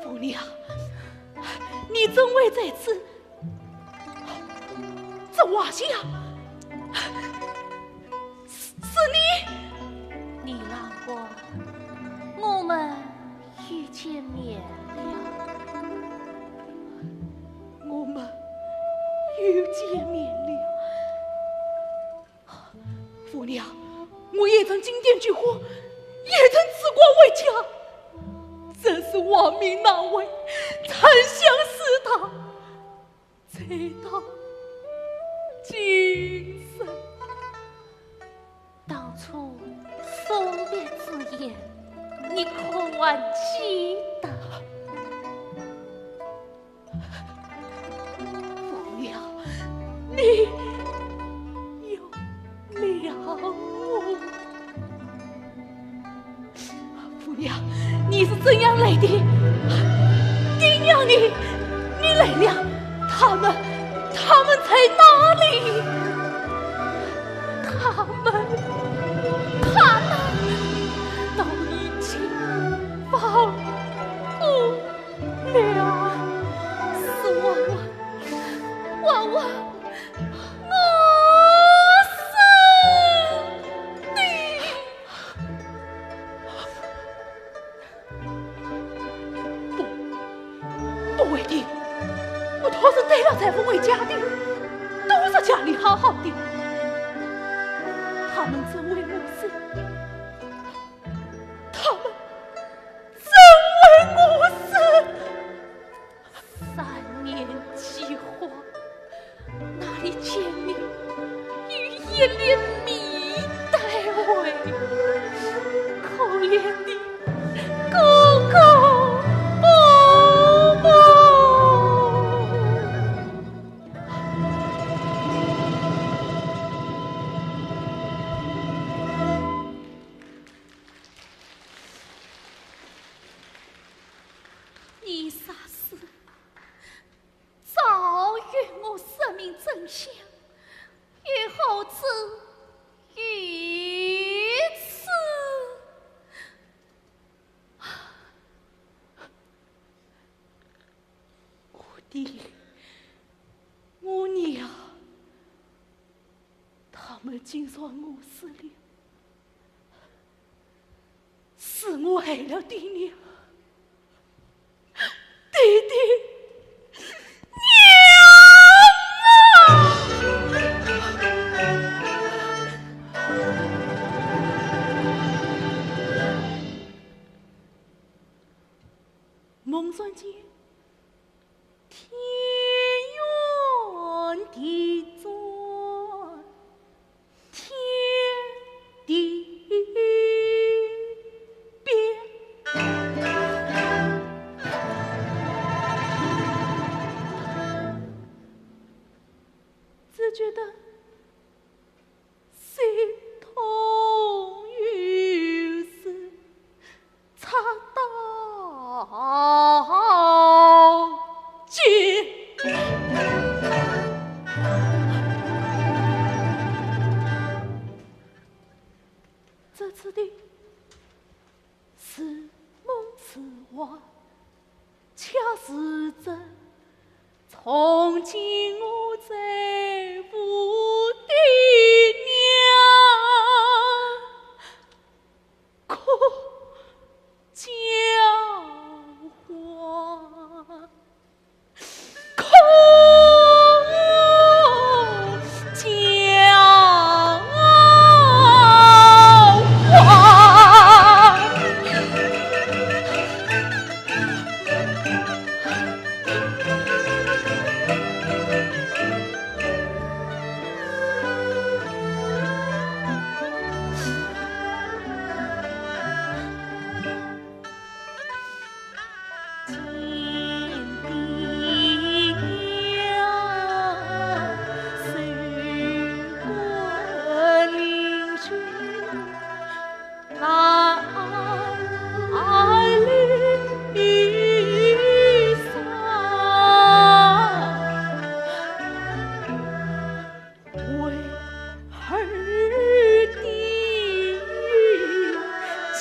红娘，你怎会在此？这画像，是，是你？李郎官，我们 又见面了。我们又见面了。红娘，我也曾进殿求婚，也曾辞官回家，只是王命难违，沉香似塔，直到今日。 当初送别之言，你可还记得？红娘，你有了我。 红娘，你是怎样来的？爹娘呢？你来了，他们，他们在哪里？他们，他们都已经放过了。是我，我，我，我，我死的。 不，不会的，我托人带了裁缝回家的，都说家里好好的。他们怎会我死？他们怎会我死？ 三年饥荒，哪里见你有一粒米带回？可怜的哥哥伯母。 你啥事？早与我说明真相，又何至于此？ 我爹，我娘，他们竟说我死了，是我害了爹娘。爹爹，娘啊！ 猛然间，天旋地转，天地变。只觉得 心痛又是插刀尖。这次的 似梦似幻，恰似这从前我在府的娘，可交换。 可交换。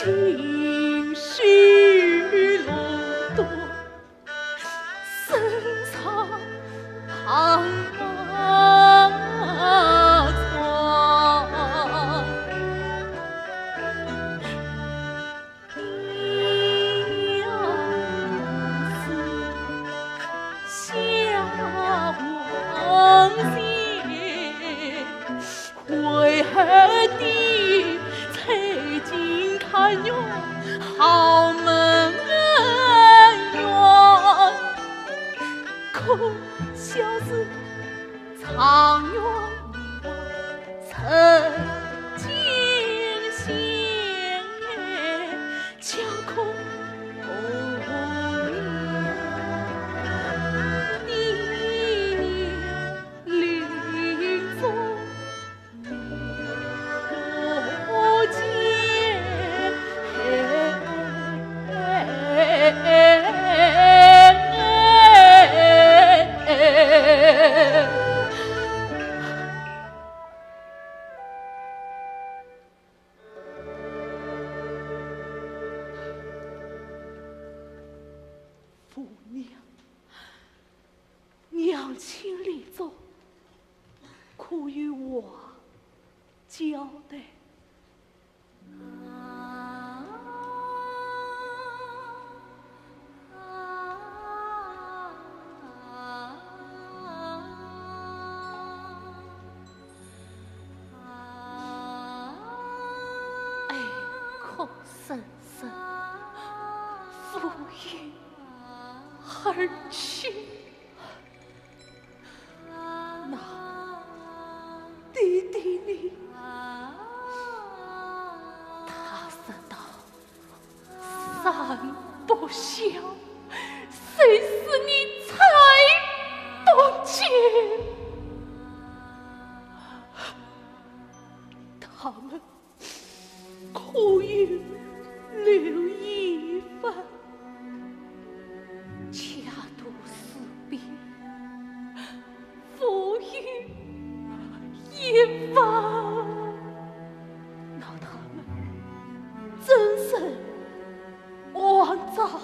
情绪弄断，深藏狂妄疮。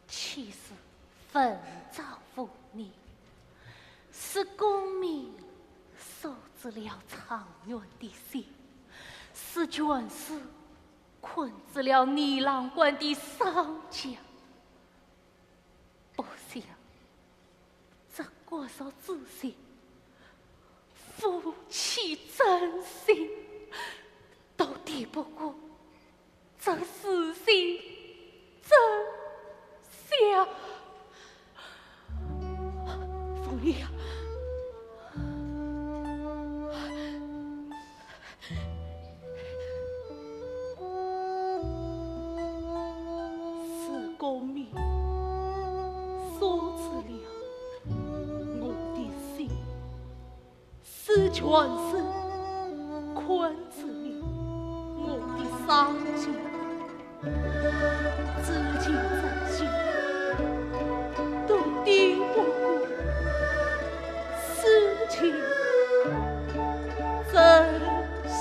岂是文章无力，是功名锁住了长远的心，是权势困住了泥郎官的双脚。不想，这国色之心，夫妻真心，都敌不过这世事真相。凤英啊，是功名锁住了我的心。 是权势困住了我的双脚，至今真心都敌不过世情真相。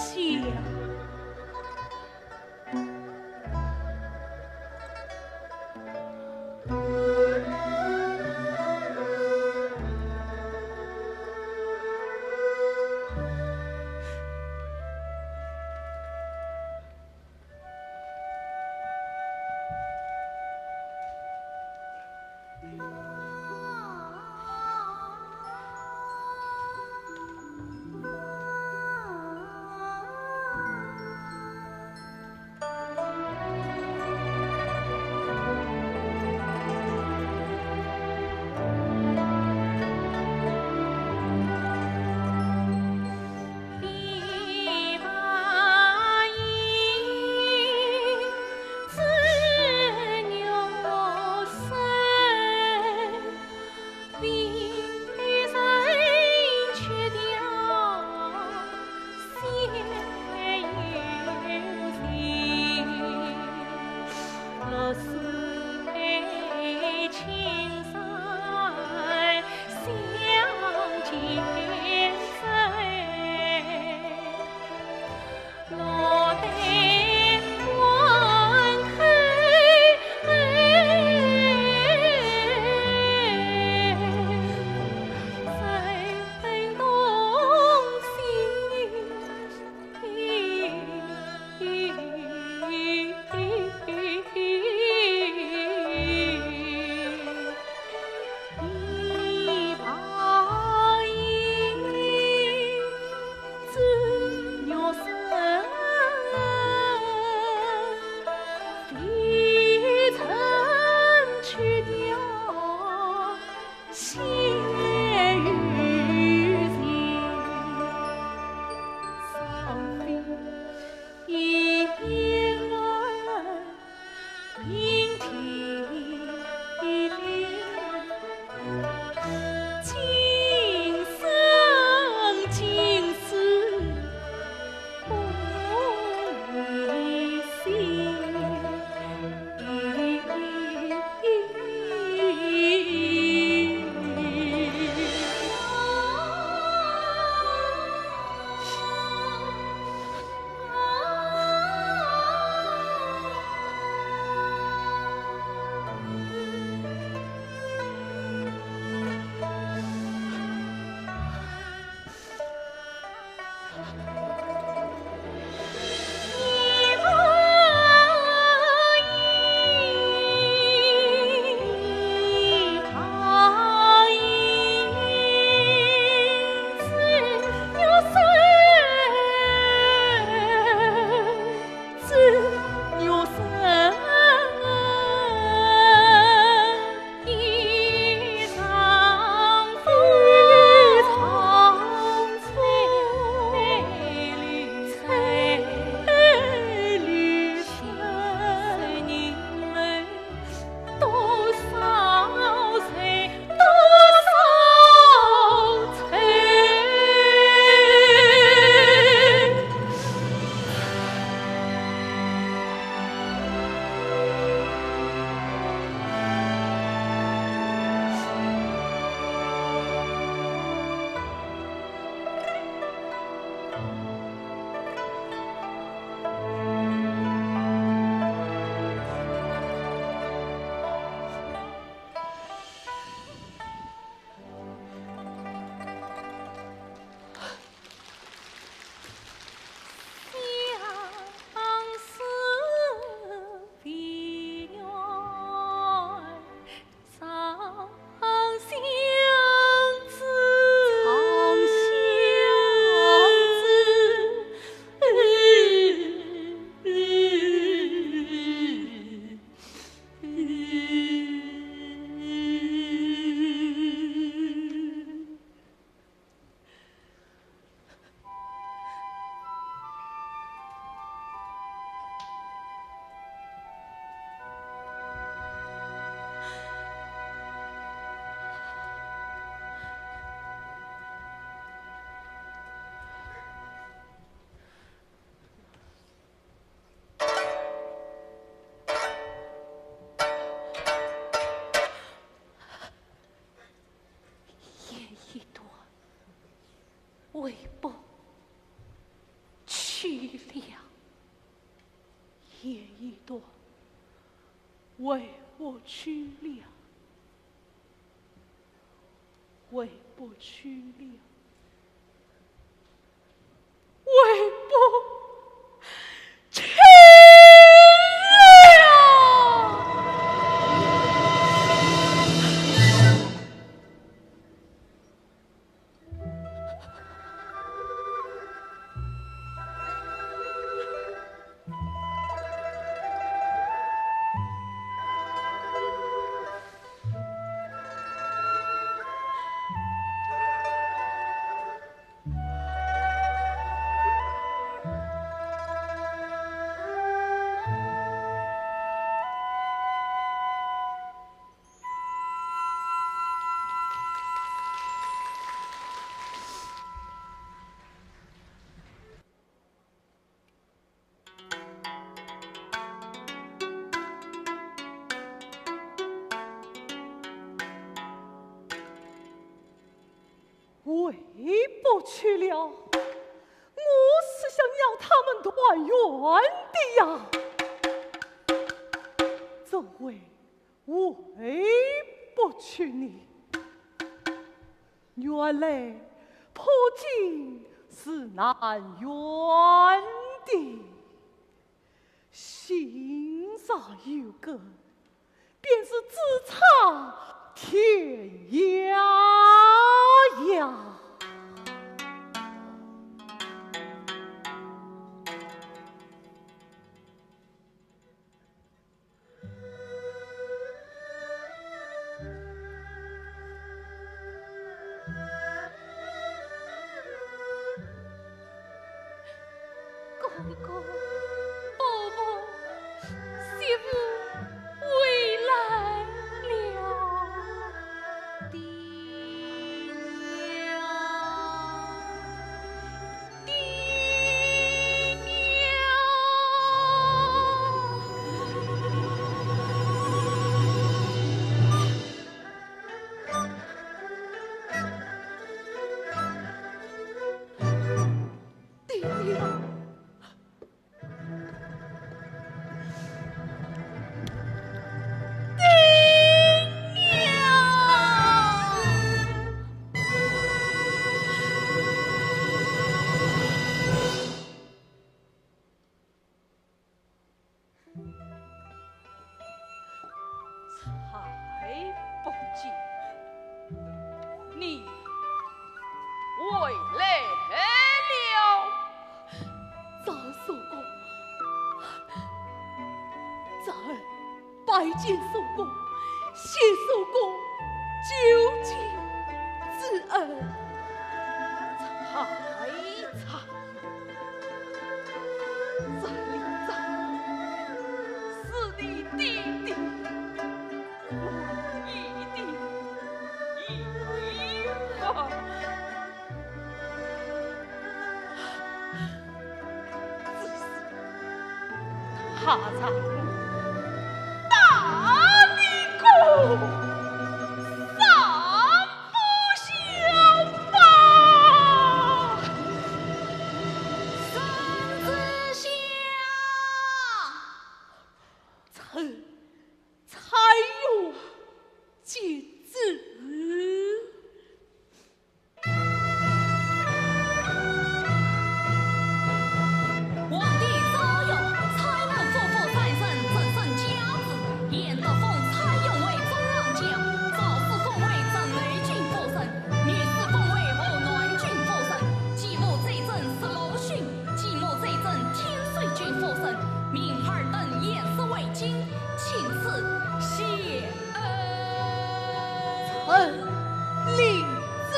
回不去了，回不去了，回不去了。回不去了，我是想要他们团圆的呀，怎会回不去呢？原来破镜是难圆的，心上有根， 便是咫尺天涯呀。哥哥，伯伯，媳妇回来了。爹娘，爹娘。 爹娘，爹娘。 才不见，你回来了。赵叔公，侄儿拜见叔公，谢叔公救急之恩。才才 这里长是你爹爹唯一的依靠。只是他让我打你个三 不孝吧。臣子下。臣采用节制。皇帝诏曰：柴门府府三人，曾孙甲子，严德凤、柴荣为中郎将，赵世凤为镇内军夫人， 女世凤为河南军夫人，继母周珍是鲁迅，继母周珍天水军夫人，明儿登偃师为京，钦此谢恩。臣领旨。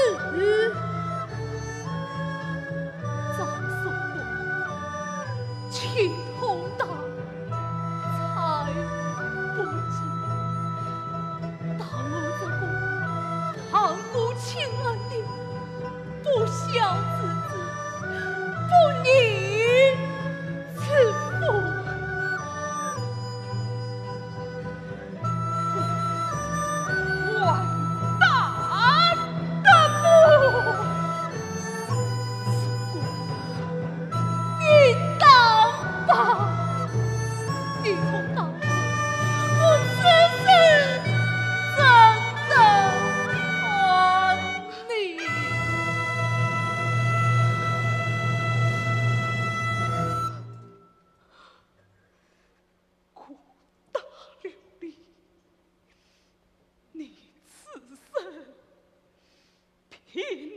赵叔公，请通达。 采不及，把我这个旁顾亲恩的不孝之子，不义之父，还大定